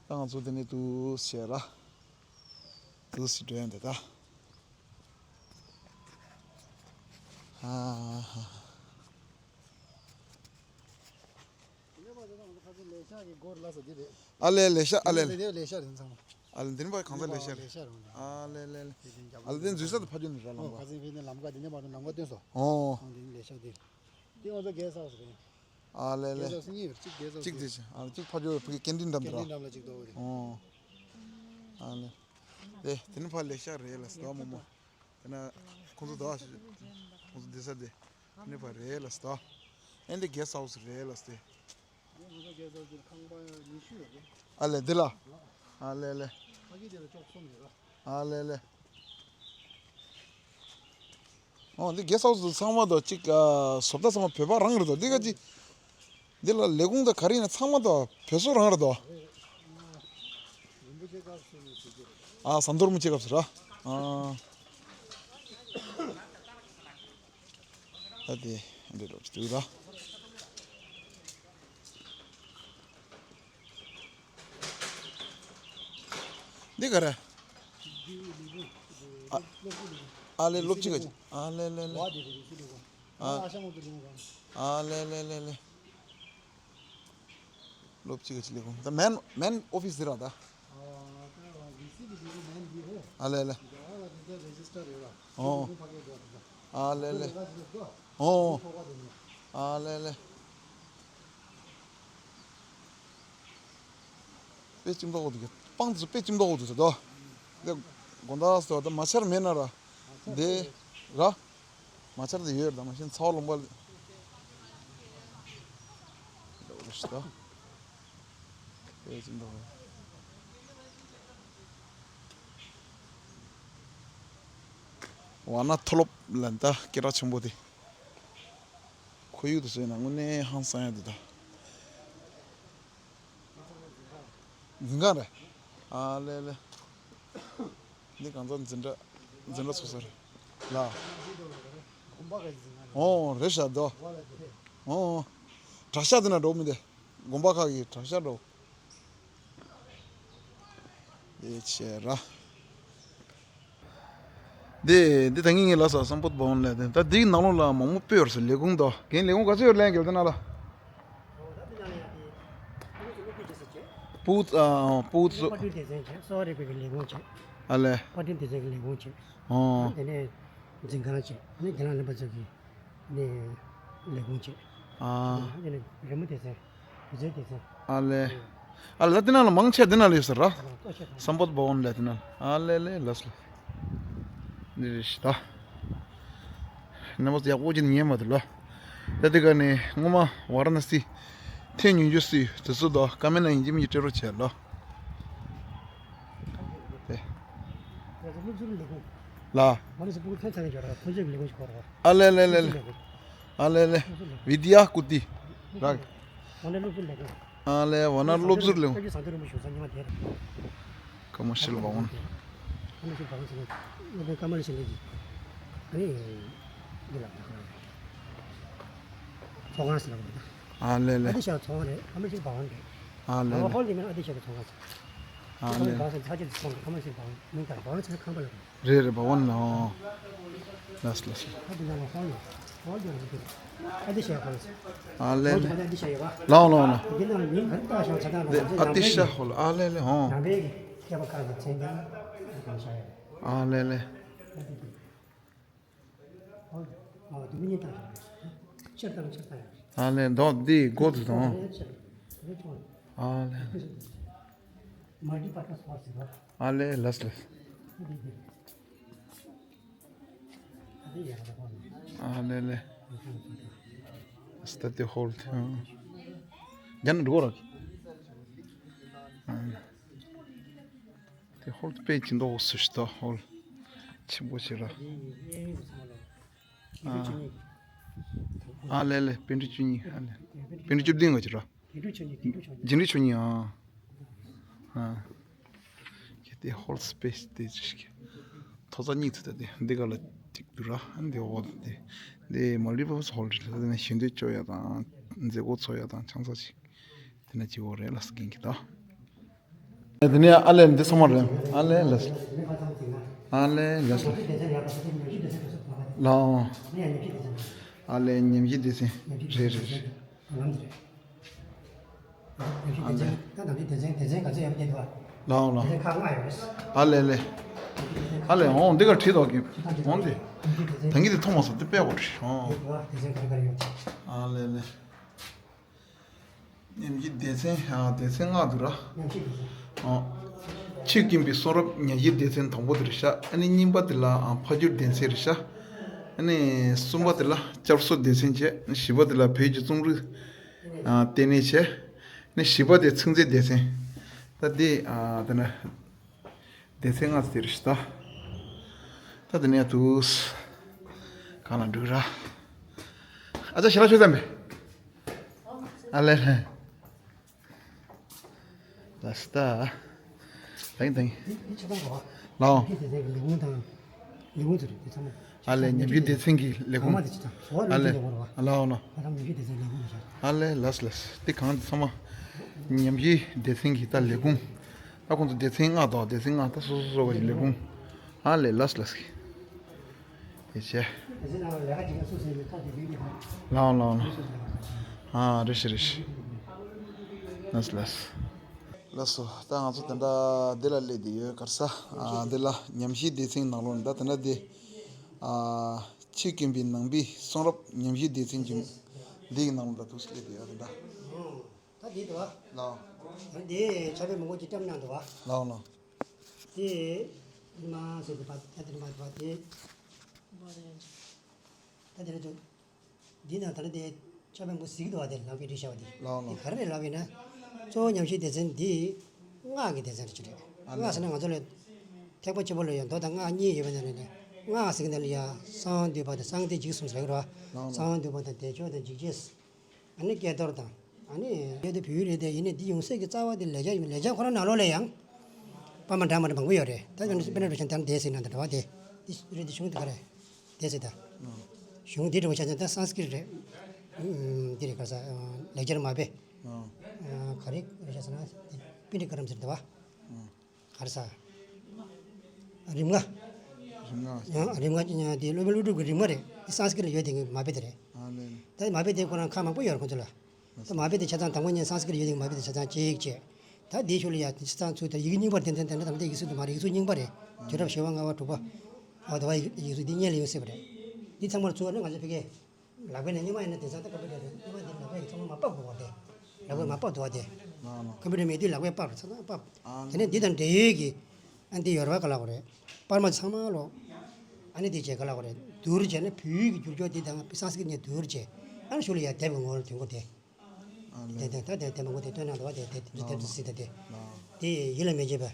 ད་ང་ཚོ་དེ་ནས་དུ་བྱས་ར། དུ་སི་འགྲོ་ཡ་འདི་ད། ཨ་ཧ། ཨ་ལེ་ལེ་ཤ་ཨ་ལེ་ལེ། ལེ་ཤ་རེད་ཚང་མ། ཨ་ལེ་འདི་ནི་པ་གང་ས་ལེ་ཤ་རེད། ལེ་ཤ་རེད། ཨ་ལེ་ལེ་ལེ། ཨ་ལེ་འདི་འཛུལ་ས་དུ་ཕ་རྒྱུད་ནི་ར་ལམ་ཨོ་པ། ཁ་སང་ཕེབས་ནས་ལམ་ཀ་འདི་ནས་མ་གཏོགས་ལམ་ཀ་སྟོན་སོང་། ཨོ། ཨང་འདི་ནི་ལེ་ཤ་འདི། འདི་ང་ཚོ་གེ་སི་ཧའུ་སི་རེད། ཨ་ལེ་ལེ། གེ་སར་གཉིས་ཡོད། གཅིག་གེ་སར་གཅིག་དེ་ཆ། ཨ་ལེ་གཅིག་ཕ་ཇོ་ཕ་གི་ཀེན་ཊིན་འགྲམ་དུ་ཀེན་ཊིན་འགྲམ་ལ་གཅིག་འདུག་རེད། ཨོ། ཨ་ལེ། དེ་དེ་ནི་ཕ་ལེ་ཤ་རེད་ལ་སི་ད་མོ་མོ། དེ་ན་ཁོང་ཚོ་ད་ཁོང་ཚོ་བསྡད་ས་དེ་དེ་ནི་ཕ་རེད་ལ་སི་ད། ཨེ་འདི་གེ་སར་ཧའུ་སི་རེད་ལ་སི་དེ། ཨ་ལེ་འདི་ལ། ཨ་ལེ་ལེ། ཨ་ལེ་ལེ། ཨོ་འདི་གེ་སར་ཧའུ་སི་ཚང་མ་དང་གཅིག་ཨ་བཟོ་ལྟ་ཚང་མ་བོད་པ་རང་རེད་དོ། འདི་ག་ཅི། འདི་ལ་ལས་ཁུངས་དང་ག་རེ་ཡིན་ན་ཚང་མ་དང་བོད་བཟོ་རང་རེད་དོ། ཨ་ཟམ་གདོང་རིན་པོ་ཆེ་སྐབས་སུ་ར། ཨ་ད་དེ་འདི་རོགས་ཅིག་ལ། འདི་ག་རེ། ཨ་ཨ་ལེ་སློབ་སྤྱི་ག་ཅི། ཨ་ལེ་ལེ་ལེ། ཨ་ཨ་ལེ་ལེ་ལེ་ལེ། སློབ་སྤྱི་ག་ཅི་ལས་ཁུངས་ད་མེན་མེན་ཨོ་ཕི་སི་ར་ད། ཨ་ལེ་ལེ། ཨོ། ཨ་ལེ་ལེ། ཨོ། ཨ་ལེ་ལེ། དཔེ་ཅིག་མདོག་འདུག་སྤང་དུ་དཔེ་ཅིག་མདོག་འདུག་ཟེར་དོ། འདི་དགོང་དག་སོ་ད་མ་ཆར་མེད་ན་ར། འདི་ར། མ་ཆར་དེ་ཡོད་ར་ད་མ་ཤེས་ཚ་བ་ལུང་པ་ལ། འདི་འོ་རེ་ཤི་ད། དཔེ་ཅིག་མདོག་ཝ་ན་མཐོ་སློབ་ལ་ད་སྐད་གྲགས་ཆེན་པོ་དེ། ཁོར་ཡུག་དེ་ཚོ་ཡིན་ན་དངོས་གནས་ཧང་སང་ཡ་དེ་ད། འཛིན་ཁང་རེད། ཨ་ལེ་ལེ། འདི་གང་ཚང་འཛིན་གྲྭ་འཛིན་གྲྭ་ཚོགས་ས་རེད་ལ། ཨོ་རེད་ཤག་དོ། ཨོ། དྲག་ཤག་དེ་ན་འགྲོ་མི་འདི། དགོན་པ་ཁག་གི་དྲག་ཤག་འགྲོ། དེ་བྱས་ར། འདི་འདི་ད་ངེད་ངེད་ལ་ས་སམ་པོད་བ་ཝན་ལས་དེ་ད་འདིའི་ནང་ལོགས་ལ་མང་པོ་སྤོས་ཡོད་རེད་ཟེར། ལས་ཁུངས་དོ། རྒན་ལས་ཁུངས་ག་ཚོད་ཡོད་ལན་རྒྱལ་དེ་ན་ལ། པུའུ་ཨ་པུའུ་ཙུ། པར་སྐྲུན་སྡེ་ཚན་བྱས། གསོ་བ་རིག་པའི་ལས་ཁུངས་བྱས། ཨ་ལས། པར་སྐྲུན་སྡེ་ཚན་གྱི་ལས་ཁུངས་བྱས། ཨོ། དེ་ནས་འཛིན་ཁང་བྱས། ཨ་ནི་རྒན་ལགས་ལེན་པ་ཚོ་གི་ནས་ལས་ཁུངས་བྱས། ཨ། དེ་ནས་རི་མོ་སྡེ་ཚན། དུས་ཚོད་སྡེ་ཚན། ཨ་ལས། ཨ་ལས་ད་དེ་ན་ལ་མང་ཆེ་དེ་ན་ལ་ཡོད་ས་ར། ལྟོ་ཆས་དང་། སམ་པོད་བ་ཝན་ལས་དེ་ན་ལ། ཨ་ལས་ལས་ལགས་སོ། འདི་རེད་ཤི་ད། ནམ་བ་ཡག་པོ་ཅིག་ཉན་མ་ཐུབ་ལ། ད་དེ་ག་ནས་སྔོན་མ་ཝ་ར་ན་སི་ཐེངས་ཉུང་ཤོས་སུ་དུས་ཚོད་དོ་ཀ་མེན་ན་ཡིན་གཅིག་མིན་གཅིག་སྤྲད་རོགས་བྱས་ལ། དེ། ང་ཚོ་སློབ་ཟུར་ལས་ཁུངས། ལ། ཝ་ར་ན་སི་ཕྲུ་གུ་ཕན་ཚུན་ལ་འབྱོར་བ་ཐོན་སྐྱེད་ཀྱི་ལས་ཁུངས་ཤིག་གོ་རོགས། ཨ་ལས་ལས་ལས་སློབ་ཟུར་ལས་ཁུངས། ཨ་ལས་ལས། སློབ་ཟུར་ལས་ཁུངས། བི་དི་ཡ་ཀུ་ཏི། རག་ཝ་ན་སློབ་ཟུར་ལས་ཁུངས། ཨ་ལས་ཝ་ན་སློབ་ཟུར་ལས་ཁུངས། བཀའ་བརྒྱུད་ཟམ་གདོང་རིན་པོ་ཆེ་ཡོད་ས་ཉི་མ་དེར། ཀ་མ་ཤི་ལ་བ་ཝན། ཀ་མ་ཤི་ལ་བ་ཝན་ཟེར་ན་སློབ་དཔོན་ཀ་མ་ལ་ཤི་ལ་གི། ཨ་ནི། འདི་ལ་ཚོགས་ཁང་ཟེར་ལ་བ་ཝན། ཨ་ལས་ལས། ཨ་ཏི་ཤ་ཚོགས་ཁང་རེད། ཀ་མ་ཤི་ལ་བ་ཝན་རེད། ཨ་ལས་ལས། ཧོལ་དེ་མིན་ཨ་ཏི་ཤ་གི་ཚོགས་ཁང་ཟེར། ཨ་ལས། ཀ་མ་ཤི་ལ་བ་ཝན་ཟེར་ཚར་གཅིག་ཏུ་སོང་གི། ཀ་མ་ཤི་ལ་བ་ཝན་མིང་དང་བ་ཝན་ཟེར་ན་ཁང་པ་ལ། རེད་རེད་བ་ཝན་ལ་ཨོ། ལགས་ལགས། ཨ་དེ་ནང་ལ་ཧོལ་ཡོད། ཧོལ་དེ་ལ་འདུག་ཨ་ཏི་ཤ་ཧོལ་ཟེར། ཨ་ལས་ཧོལ་གྱི་ལས། ཁ་ཐག་ཨ་ཏི་ཤ་ཡོད་པ། ལའོ་ལའོ་ལའོ། དེ་ནང་ལ་མིང་ག་རེ་བཏགས་བཞག་ཚ་ཐག་ལ་ང་ཚོའི་ཨ་ཏི་ཤ་ཧོལ། ཨ་ལས་ལས་ཧོ། ནང་པའི་གི་སྐྱེས་པ་ཁག་གི་མཚན་ཀྱང་བཏགས་བཞག་ཡོད། ཨ་ལས་ལས། ཨ་དེ་དེ། ཨ་ལས་མདོག་འདི་སྒོ་དུ་དང་། ཨ་ལས། ཨ་ལས་ལགས་ལགས། ཨ་ལས་ལས། སྟ་དེ་ཧོལ་དེ། རྒྱ་ནག་འགྲོ་ར། དེ་ཧོལ་དེ་དཔེ་ཅི་འདོག་སུ་ཞིག་ད་ཧོལ་ཆེན་པོ་ཞིག་ར། ཨ་ལས་ལས། པཎ་ཌི་བཅུ་གཉིས། ཨ་ལས། པཎ་ཌི་བཅུ་བདུན་ག་ཅི་ར། རྒྱན་དྲུག་མཆོག་གཉིས། རྒྱན་དྲུག་མཆོག་གཉིས། རྒྱན་དྲུག་མཆོག་གཉིས། རྒྱན་དྲུག་མཆོག་གཉིས། ཨ། ཨ། གལ་ཏེ་ཧོལ་སི་པེ་སི་དེ་ཅི་ཞིག་ཐོག་རྩ་གཉིས་ཐུག་ད་དེ་འདི་ག་ལ་ཅིག་འདུག་ར། འདི་འོག་དེ། འདི་མལ་ཊི་པར་པོ་སི་ཧོལ་རེད། ད་ནི་ཞལ་འདོན་བཅོ་ཡ་དང་། མཛད་སྒོ་ཚོགས་ཡ་དང་ཆང་ས་ཅིག་དེ་ན་ཅིག་འོག་རེད་ལ་སི་གིན་གི་ད། དེ་ནས་ཨ་ལས་འདི་ཚང་མ་རེད། ཨ་ལས་ལས། ཨ་ལས་ལས། ལའོ། ཨ་ལས་ཉམས་ཞིབ་སྡེ་ཚན། རེད་རེད་རེད། ཨ་ལས། ལའོ་ལའོ། ཨ་ལས་ལས། ཨ་ལས་འོང་འདི་ག་བྲིས་དོག་གི། འོང་འདི། ད་གི་འདི་ཐོག་མ་སོ་འདི་དཔེ་གོ་བྲིས་འོང་། ཨ་ལས་ལས། ཉམས་ཞིབ་སྡེ་ཚན། ཨ། སྡེ་ཚན་ལྔ་འདུག་ར། ཉམས་ཞིབ་སྡེ་ཚན། ཨ། ཆེད་ཀྱིན་པའི་གསུང་རབ་ཉམས་ཞིབ་སྡེ་ཚན་དང་པོ་དེ་རེད་ཤག་ཨ་ནི་གཉིས་པ་དེ་ལ། ཨ། ཕ་འགྱུར་སྡེ་ཚན་རེད་ཤག་ཨ་ནི་གསུམ་པ་དེ་ལ་བསྐྱར་གསོ་སྡེ་ཚན་བྱས། བཞི་པ་དེ་ལ་བོད་ཀྱི་རྩོམ་རིག་ཨ། ལྟེ་གནས་བྱས། ཨ་ནི་བཞི་པ་དེ་ཚིག་མཛོད་སྡེ་ཚན། ད་དེ། ཨ། དེ་ན། སྡེ་ཚན་ལྔ་ཟེར་ཤི་ད། ད་དེ་ནས་དུས། གང་ལ་འགྲོ་ར། ཨ་ཅག་ཞེ་ལ་ཆོས་ཙམ་པས། ཨ་ལས་ལས། ལ་སི་ད། དང་དང་། ལའོ། ཨ་ལས་ཉམས་ཞིབ་སྡེ་ཚན་གྱི་ལས་ཁུངས། ཨ་ལས། ལའོ་ལའོ། ཨ་ལས་ལས། དེ་གང་དེ་ཚང་མ། ཉམས་ཞིབ་སྡེ་ཚན་གྱི་ད་ལས་ཁུངས། ད་ཁོང་ཚོ་སྡེ་ཚན་ལྔ་དང་སྡེ་ཚན་ལྔ་ད་སོ་སོ་སོ་བ་ཡི་ལས་ཁུངས། ཨ་ལས་ལས་ལས། ཡེ་ཤེ། ལའོ་ལའོ་ལའོ། ཨ་རེད་ཤི་རེད་ཤི། ལས་ལས། ལགས་སོ། ད་ང་ཚོ་དེ་འདྲ་འདི་ལ་སླེབས་བསྡད་ཡོད། ག་རེ་ཟ། ཨ། འདི་ལ་ཉམས་ཞིབ་སྡེ་ཚན་ནང་ལོགས་ནས་ད་དེ་འདྲ་འདི། ཨ། ཆེད་ཀྱིན་པའི་ནང་པའི་གསུང་རབ་ཉམས་ཞིབ་སྡེ་ཚན་གྱི་འདི་ཡི་ནང་ལོགས་ལ་ཐུགས་སུ་སླེབས་བསྡད་ཡོད་དེ་འདྲ། ད་འདི་འདུག་བ། ལའོ། ད་འདི་ཕྱག་དཔེ་མང་པོ་ཅིག་བཀྲམ་གནང་འདུག་བ། ལའོ་ལའོ། དེ་མ་ཟེར་དུ་བ། ད་དེ་མ་དུ་བ་དེ། ད་དེ་རེད་འདུག་འདི་ན་ད་ནི་དེ་ཕྱག་དཔེ་མང་པོ་གཟིགས་འདུག་བ། དེ་ནང་པའི་རིགས་བྱ་བ་དེ། ལའོ་ལའོ། དེ་ག་རེ་རེད་ལབ་ཡིན་ན། གཙོ་བོ་ཉམས་ཞིབ་སྡེ་ཚན་འདི་སྔགས་ཀྱི་སྡེ་ཚན་རེད་ཅིག་རེད། ཨ་ལས། སྔགས་ཟེར་ན་ང་ཚོ་ལ་ཐེག་པ་ཆེན་པོ་ལ་ཡང་མདོ་དང་སྔགས་གཉིས་ཡོད་པ་ན་རེད་ལ། སྔགས་ཟེར་གྱི་འདི་ལ་ཡ་གསང་བ་འདུས་པ་དང་གསང་བདེ་འཇིགས་གསུམ་ཟེར་གྱི་རེད་བ། ལགས་ལགས། གསང་བ་འདུས་པ་དང་བདེ་མཆོག་དང་འཇིགས་བྱེད། ཨ་ནི་ཀྱེ་རྡོར་དང་། ཨ་ནི་ཀྱེ་རྡོར་བོད་ཡིག་རེད་དེ། ཡིན་ནའི་འདི་ཡོང་ས་གི་རྩ་བ་དེ་ལེགས་སྦྱར་ཡིན། ལེགས་སྦྱར་ཁོ་རང་ནང་ལོགས་ལ་ཡང་པར་མ་འདྲ་མ་འདྲ་མང་པོ་ཡོད་རེད། ད་དཔེར་ན་དཔེར་ན་རུ་ཆེན་དར་དེ་ཟེར་ན་འདི་འདྲ་བ་དེ། འདི་རེད་དེ་གཞུང་དེ་ག་རེད། དེ་ཟེར་ད། གཞུང་འདི་འདྲ་བ་ཆ་ཚང་ད་སཾ་སྐྲྀ་ཏ་རེད། འདི་རེད་ག་ས། ལེགས་སྦྱར་མ་དཔེ། ག་རེ་རེད་ཆ་ཚང་ན་དེ་པཎྜི་ཏ་ཀ་རམ་ཟེར་འདི་བ། ག་རེ་ཟ། རིམ་ལྔ། རིམ་ལྔ། ཡང་རིམ་ལྔ་དེ་སློབ་དཔོན་ཀླུ་སྒྲུབ་ཀྱི་རིམ་ལྔ་རེད། དེ་སཾ་སྐྲྀ་ཏ་ལ་ཡོད་དེ་མ་དཔེ་དེ་རེད། ཨ་ལེ། ད་མ་དཔེ་དེ་ཁོ་རང་ཁག་མང་པོ་ཡོད་རེད་ཁོ་ཚོ་ལ། ད་མ་དཔེ་དེ་ཆ་ཚང་དང་པོ་ཉིད་སཾ་སྐྲྀ་ཏ་ལ་ཡོད་དེ་མ་དཔེ་དེ་ཆ་ཚང་གཅིག་བྱས། ད་དེའི་ཤུལ་ལ་ཡ་ཆ་ཚང་ཚུར་ད་ཡི་གེ་རྙིང་པ་རེད། དེ་འདྲ་དེ་འདྲ་དང་དེ་ཡིག་གཟུགས་དུ་མ་རེད། ཡིག་གཟུགས་རྙིང་པ་རེད། དུས་རབས་བཞི་པ་ལྔ་པ་དྲུག་པ། འོ་དེ་བ་ཡིག་ཡིག་གཟུགས་འདི་རྙེད་ལ་ཡོད་སྲིད་པ་རེད། འདི་ཚང་མར་ཚུར་ནི་ང་ཚོ་ཕ་གིའི་ལག་པའི་ནང་སྙིང་མ་ཡིན་ན་དེང་སང་ད་ཀམ་པུ་ཊར་རེད། སྙིང་མ་འདི་ལག་པས་ཚང་མ་མ་ཕབ་དགོས་པ་དེ། ལག་པས་མ་ཕབ་དགོས་པ་དེ། ལགས་ལགས། ཀམ་པུ་ཊར་མེད་དུས་ལག་པས་ཕབ་རེད། ཚང་མ་ཕབ། ཨ་དེ་ནས་འདི་དང་འབྲེལ་ཡོད་ཀྱི་ཨ་འདི་ཡོད་རེད་བ། ག་ལབ་དགོས་རེད། པར་མ་ཚང་མ་ལོ། ཨ་ནི་འདི་བྱས་ག་ལབ་དགོས་རེད། བསྡུར་བྱས་ན་བོད་ཡིག་གི་བསྒྱུར་ཕྱོགས་འདི་དང་སཾ་སྐྲྀ་ཏ་གཉིས་བསྡུར་བྱས། ཨ་ནི་གཞུག་ལ་ཡ་དེབ་ཀྱི་ངོ་བོར་དོན་གོ་དེ། ཨ་དེ་ལགས། དེ་ད་དེ་དེ་མང་པོ་དེ་སྟོན་གནང་འདུག་བ། དེ་དེ་དེ་དེབ་དེ་ལགས་སྲིད་ད་དེ། ལགས། དེ་ཡིད་ལ་མི་བྱེད་པ་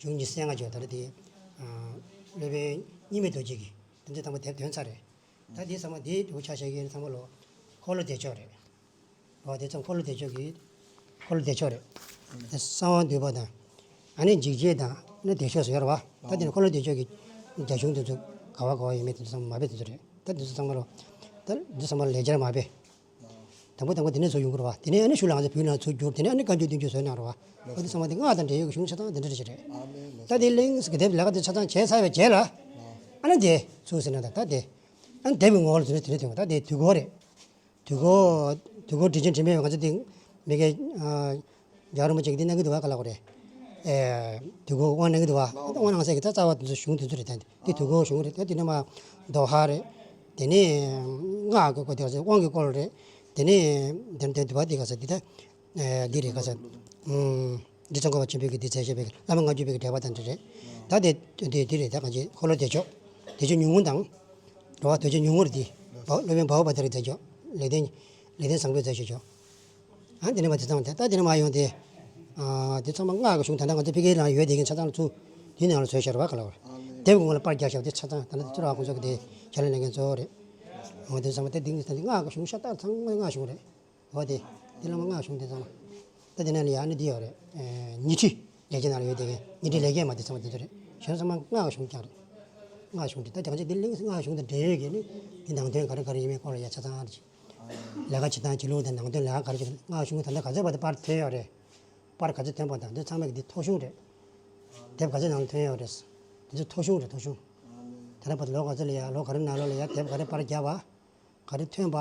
བྱུང་ཉི་ཤུ་རྩ་ལྔ་བརྗོད། ད་ལྟ་དེ་སློབ་དཔོན་གཉིས་མེད་རྡོ་རྗེ་གིས་དེ་ཚོ་དང་པོ་དེབ་འདོན་ཚར་རེད། ད་དེ་ཚང་མ་དེའི་འགྲོ་ཆ་བཞག་གི་ཚང་མ་ལོ། འཁོར་ལོ་བདེ་མཆོག་རེད། འོ་དེ་ཚང་འཁོར་ལོ་བདེ་མཆོག་གི། འཁོར་ལོ་བདེ་མཆོག་རེད། དེ་གསང་བ་འདུས་པ་དང་། ཨ་ནི་འཇིགས་བྱེད་དང་ནི་བདེ་མཆོག་སུ་ཡོད་རེད་བ། ད་དེ་ནི་འཁོར་ལོ་བདེ་མཆོག་གི་རྒྱ་གཞུང་དེ་ཚོ་ག་བ་ག་བ་ཡོད་མེད་དེ་ཚོ་ཚང་མ་མ་དཔེ་དེ་ཚོ་རེད། ད་དེ་ཚོ་ཚང་མ་ལོ། ད་འདི་ཚང་མ་ལེགས་སྦྱར་མ་དཔེ། དང་པོ་དང་པོ་དེ་ནས་ཚུར་ཡོང་གི་རེད་བ། དེ་ནས་ཨ་ནི་གཞུག་ལ་ང་ཚོ་བོད་ནང་ཚུར་བསྒྱུར། དེ་ནས་ཨ་ནི་བཀའ་འགྱུར་བསྟན་འགྱུར་བཟོས་གནང་རེད་བ། འོ་དེ་ཚང་མ་དེ་སྔགས་དང་འབྲེལ་ཡོད་ཀྱི་གཞུང་ཆ་ཚང་དེ་འདྲ་རེད་ཅེས་རེད། ད་དེ་གླིང་གི་དེབ་ལས་ཀ་དེ་ཆ་ཚང་བྱས་ཚར་བའི་རྗེས་ལ། ཨ་ནི་དེ་ཚུར་ཟེར་ན་ད་ད་དེ། ཨ་ནི་དེབ་ཀྱི་ངོ་བོ་ལ་དེ་འདྲ་དེ་འདྲ་དོན་གོ། ད་དེ་དུས་འཁོར་རེད། དུས་འཁོར། དུས་འཁོར་དྲིན་ཅན་དྲི་མེད་པའི་ང་ཚོ་དེ་མི་དགེ། རྒྱལ་བ་རིན་པོ་ཆེ་གིས་འདི་གནང་གི་འདུག་བ། ག་ལབ་དགོས་རེད། ཨེ། དུས་འཁོར་དབང་གནང་གི་འདུག་བ། དབང་གནང་ས་གི་ད་རྩ་བ་དེ་ཚོ་གཞུང་དེ་ཚོ་རེད། ད་འདི་དུས་འཁོར་གཞུང་རེད། ད་དེ་ནས་མ་དོ་ཧ་རེད། དེ་ནས་སྔགས་ཀྱི་སྐོར་དེ་ག་ས་དབང་གི་སྐོར་རེད། དེ་ནས་དེ་དེ་དུ་བ་དེ་ག་ས་འདི་ད་ཨེ་འདི་རེད། ག་ས་ཨུམ། འདི་ཚང་ཀ་བ་ཆེན་པོའི་གི་འདི་མཛད་བཞག་པའི་བླ་མ་ལྔ་བཅུ་པའི་གི་འགྲེལ་པ་དང་འདི་རེད། ད་དེ་དེ་འདི་རེད། ད་གང་ཅི་འཁོར་ལོ་བདེ་མཆོག་བདེ་མཆོག་ཉུང་ངུ་དང་། རེད་བ། བདེ་མཆོག་ཉུང་ངུ་རེད། འདི་སློབ་དཔོན་བྷ་བ་བྷ་དྲ་གིས་མཛད་བཞག་ལེགས་ལྡན། ལེགས་ལྡན་བཟང་པོས་མཛད་བཞག་ཅོ། ཨ་འདི་ནས་མ་འདི་ཚང་མ་དེ་ད་འདི་ནས་མ་ཡོང་དེ། ཨ་འདི་ཚང་མ་སྔགས་ཀྱི་གཞུང་ད་ལྟ་ང་ཚོ་ཕ་གིའི་ནང་ཡོད་དེ་གི་ཆ་ཚང་ལ་ཚུར་འདི་ནང་ལ་བཟོས་བཞག་རེད་བ། ག་ལབ་དགོས་རེད། དེབ་ཀྱི་ངོ་ལ་པར་རྒྱག་བཞག་པ་དེ་ཆ་ཚང་ད་ལྟ་ཚུར་བ་ཁོང་ཚོ་གི་དེ་ཕྱག་ལས་གནང་མཁན་གཙོ་བོ་རེད། འོ་དེ་ཚང་མ་དེ་འདི་ངི་ད་འདི་སྔགས་ཀྱི་གཞུང་ཤ་སྟག་ཚང་མ་སྔགས་གཞུང་རེད། འོ་དེ། འདི་བླ་མ་སྔགས་གཞུང་དེ་ཚང་མ། ད་དེ་ནས་ལ་ཡ་ནི་འདི་ཡོད་རེད། ཨེ། ཉི་ཁྲི་ལེགས་སྐྱེས་ནང་ལ་ཡོད་དེ་གི་ཉི་ཁྲི་ལེགས་སྐྱེས་མ་དེ་ཚང་མ་དེ་ཚོ་རེད། གཞན་ཚང་མ་སྔགས་གཞུང་རྐྱང་རེད། སྔགས་གཞུང་དེ་ད་ཀྱང་ཅི་འདི་གླིང་སྔགས་གཞུང་དང་འབྲེལ་ཡོད་ཀྱི་ནི་འདི་ནང་དོན་ག་རེ་ག་རེ་ཡིན་མིན་སྐོར་ལ་ཡ་ཆ་ཚང་རེད། ལས་ཀ་བྱེད་སྟངས་བྱེད་ལུགས་དང་ནང་དོན་ལས་ཀ་ག་རེ་བྱེད། སྔགས་གཞུང་ད་ལྟ་ག་ཚོད་བར་དུ་པར་ཐོན་ཡོད་རེད། པར་ག་ཚོད་ཐོན་པ་དང་དེ་ཚང་མ་གི་འདི་ཐོ་གཞུང་རེད། དེབ་ག་ཚོད་ནང་ལ་ཐོན་ཡོད་རེད། དེ་ཚོ་ཐོ་གཞུང་རེད། ཐོ་གཞུང་། ད་ལྟ་བར་དུ་ལོ་ག་ཚོད་ལ་ཡ་ལོ་ག་རེ་ནང་ལོགས་ལ་ཡ་དེབ་ག་རེ་པར་བརྒྱབ་པ། ག་རེ་ཐོན་པ།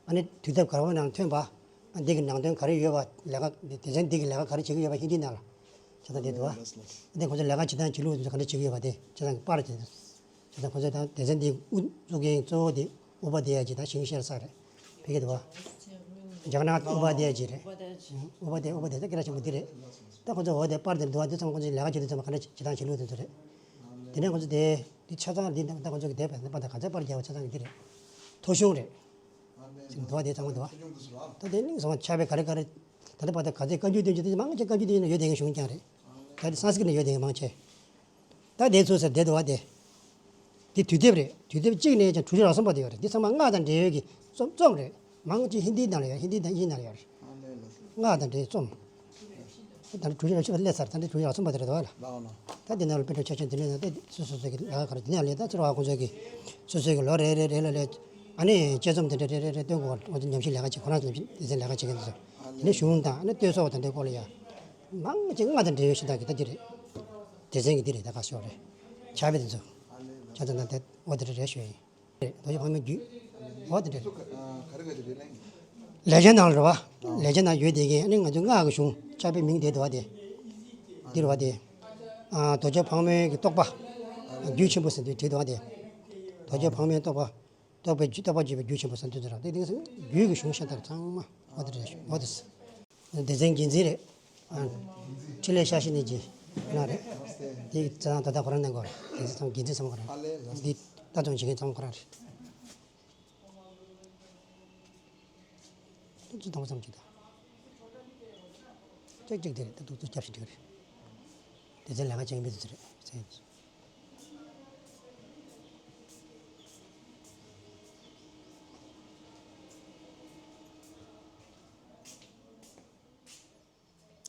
ཨ་ནི་དུས་དེབ་ག་བ་ནང་ཐོན་པ། ཨ་འདི་གི་ནང་དོན་ག་རེ་ཡོད་པ། ལས་ཀ་འདི་སྡེ་ཚན་འདི་གི་ལས་ཀ་ག་རེ་བྱེད་ཀྱི་ཡོད་པ་ཧིན་དི་ནང་ལ། ཆ་ཚང་འདི་འདུག་བ། འདི་ཁོ་ཚོ་ལས་ཀ་བྱེད་སྟངས་བྱེད་ལུགས་འདི་ཚོ་ག་འདྲ་བྱེད་ཀྱི་ཡོད་པ་དེ་ཆ་ཚང་གི་པར་བྱས་འདུག་ཆ་ཚང་ཁོ་ཚོ་དང་སྡེ་ཚན་འདི་དབུ་གཙོ་མཁན་གཙོ་བོ་དེ་ཨུ་པ་དེ་ཡ་ཅི་དང་ཞིང་ཤེར་ས་རེད། ཕ་གི་འདུག་བ། ཇག་ན་ཨུ་པ་དེ་ཡ་ཅི་རེད། ཨུ་པ་དེ་ཨུ་པ་དེ་ད་སྐད་གྲགས་ཆེན་པོ་འདི་རེད། ད་ཁོ་ཚོ་འོ་དེ་པར་དེ་འདུག་བ། འདི་ཚང་ཁོ་ཚོ་ལས་ཀ་བྱེད་དུས་ཚང་མ་ག་འདྲ་བྱེད་སྟངས་བྱེད་ལུགས་དེ་ཚོ་རེད། དེ་ནས་ཁོ་ཚོ་དེ་འདི་ཆ་ཚང་འདི་ད་ཁོ་ཚོ་གི་དེ་པར་དེ་པར་དེ་ག་ཚོད་པར་རྒྱག་པ་ཆ་ཚང་གི་འདི་རེད། ཐོ་གཞུང་རེད། ཟེར་འདུག་བ། དེ་ཚང་མ་འདུག་བ། ད་དེ་གླིང་ཚང་མ་ཆགས་པའི་ག་རེ་ག་རེ། ད་ལྟ་བར་དུ་ག་ཚོད་བཀའ་འགྱུར་བསྟན་འགྱུར་དེ་མང་ཆེ་བཀའ་འགྱུར་བསྟན་འགྱུར་ཡོད་དེ་གི་གཞུང་རྐྱང་རེད། ད་དེ་སཾ་སྐྲྀ་ཏ་ནས་ཡོད་དེ་གི་མང་ཆེ། ད་དེ་ཚོ་ཟེར་བསྡད་འདུག་བ་དེ། འདི་དུས་དེབ་རེད། དུས་དེབ་གཅིག་ནས་ཀྱང་དྲུག་ཅུ་རེ་གསུམ་པ་དེ་ཡོད་རེད། འདི་ཚང་མ་སྔགས་དང་འབྲེལ་ཡོད་ཀྱི་རྩོམ་རྩོམ་རེད། མང་ཆེ་ཧིན་དིའི་ནང་ལ་ཡོད། ཧིན་དིའི་དང་དབྱིན་ཇིའི་ནང་ལ་ཡོད་རེད། སྔགས་དང་འབྲེལ་རྩོམ། ད་ནི་དྲུག་ཅུ་རེ་བཞི་པ་སླེབས་ཚར། ད་ནི་དྲུག་ཅུ་རེ་གསུམ་པ་དེ་རེད་འདུག་བ་ལ། ལགས་ལགས། ད་དེ་ནང་ལ་དཔེ་སྐྲུན་ཆ་ཆེན་དེ་ནས་ད་སོ་སོ་སོ་གི་ལས་ཀ་ག་རེ་དེ་ནས་ལས་ད་ཚུར་བ་ཁོང་ཚོ་གི་སོ་སོ་གི་ལོ་རེ་རེ་རེ་ལ་ལས་ཨ་ནི་དཔྱད་རྩོམ་དེ་འདྲ་རེ་རེ་རེ་སྟོན་དགོས་པ། ཁོང་ཚོ་ཉམས་ཞིབ་ལས་ཀ་བྱེད། ཁོ་རང་ཚོ་ཉམས་ཞིབ་སྡེ་ཚན་ལས་ཀ་བྱེད་མཁན་དེ་ཚོ། དེ་ནས་གཞུང་དང་ཨ་ནི་བསྟོད་གསོལ་བ་དེ་འདྲའི་སྐོར་ལ་ཡ། མང་ཆེ་སྔགས་དང་འབྲེལ་ཡོད་ཤིང་རྟ་འདི་རེད། སྡེ་ཚན་གྱི་འདི་རེད། ད་ག་ཤོག་རེད། ཕྱག་དཔེ་དེ་ཚོ། ཕྱག་དཔེ་ད་ལྟ་འོ་དེ་འདྲ་རེད་ཞུ་ཡ་ཡིན། རེད། རྡོ་རྗེ་ཕག་མོའི་རྒྱུད། འོ་དེ་འདྲ་རེད། ལེགས་སྦྱར་ནང་ལ་རེད་བ། ལེགས་སྦྱར་ནང་ཡོད་དེ་གི་ཨ་ནི་ང་ཚོའི་སྔགས་ཀྱི་གཞུང་ཕྱག་དཔེ་མིང་དེ་འདུག་བ་དེ། འདི་རེད་བ་དེ། རྡོ་རྗེ་ཕག་མོའི་གི་རྟོག་པ། རྒྱུད་ཆེན་པོ་ཟེར་དུས་བྲིས་འདུག་བ་དེ། རྡོ་རྗེ་ཕག་མོའི་རྟོག་པ། རྟོག་པའི་རྒྱུད། རྟོག་པ་བརྒྱུད་པའི་རྒྱུད་ཆེན་པོ་ཟེར་དུས་ཙམ་རང་དེ་དེང་སང་རྒྱུད་ཀྱི་གཞུང་ཤ་སྟག་ཚང་མ་འོ་དེ་རེད། འོ་དེ། སྡེ་ཚན་འགན་འཛིན་རེད། ཨ། འཕྲིན་ལས་ཤ་ཤི་ནས་ཀྱི་ན་རེད། དེ་ཚང་ད་ལྟ་ཁོ་རང་གནང་དགོས་རེད། འགན་འཛིན་ཚང་འགན་འཛིན་ཚང་ཁོ་རང་རེད། འདི་ལྟ་སྟངས་བྱེད་མཁན་ཚང་ཁོ་རང་རེད། ཏུ་ཙི་དང་པོ་ཙམ་གྱིས་ད། ཅིག་ཅིག་དེ་རེད། ད་ཏུ་ཙི་རྒྱབ་ཞིག་འགྲིག་རེད། སྡེ་ཚན་ལས་ཀ་བྱེད་མཁན་དེ་ཚོ་རེད།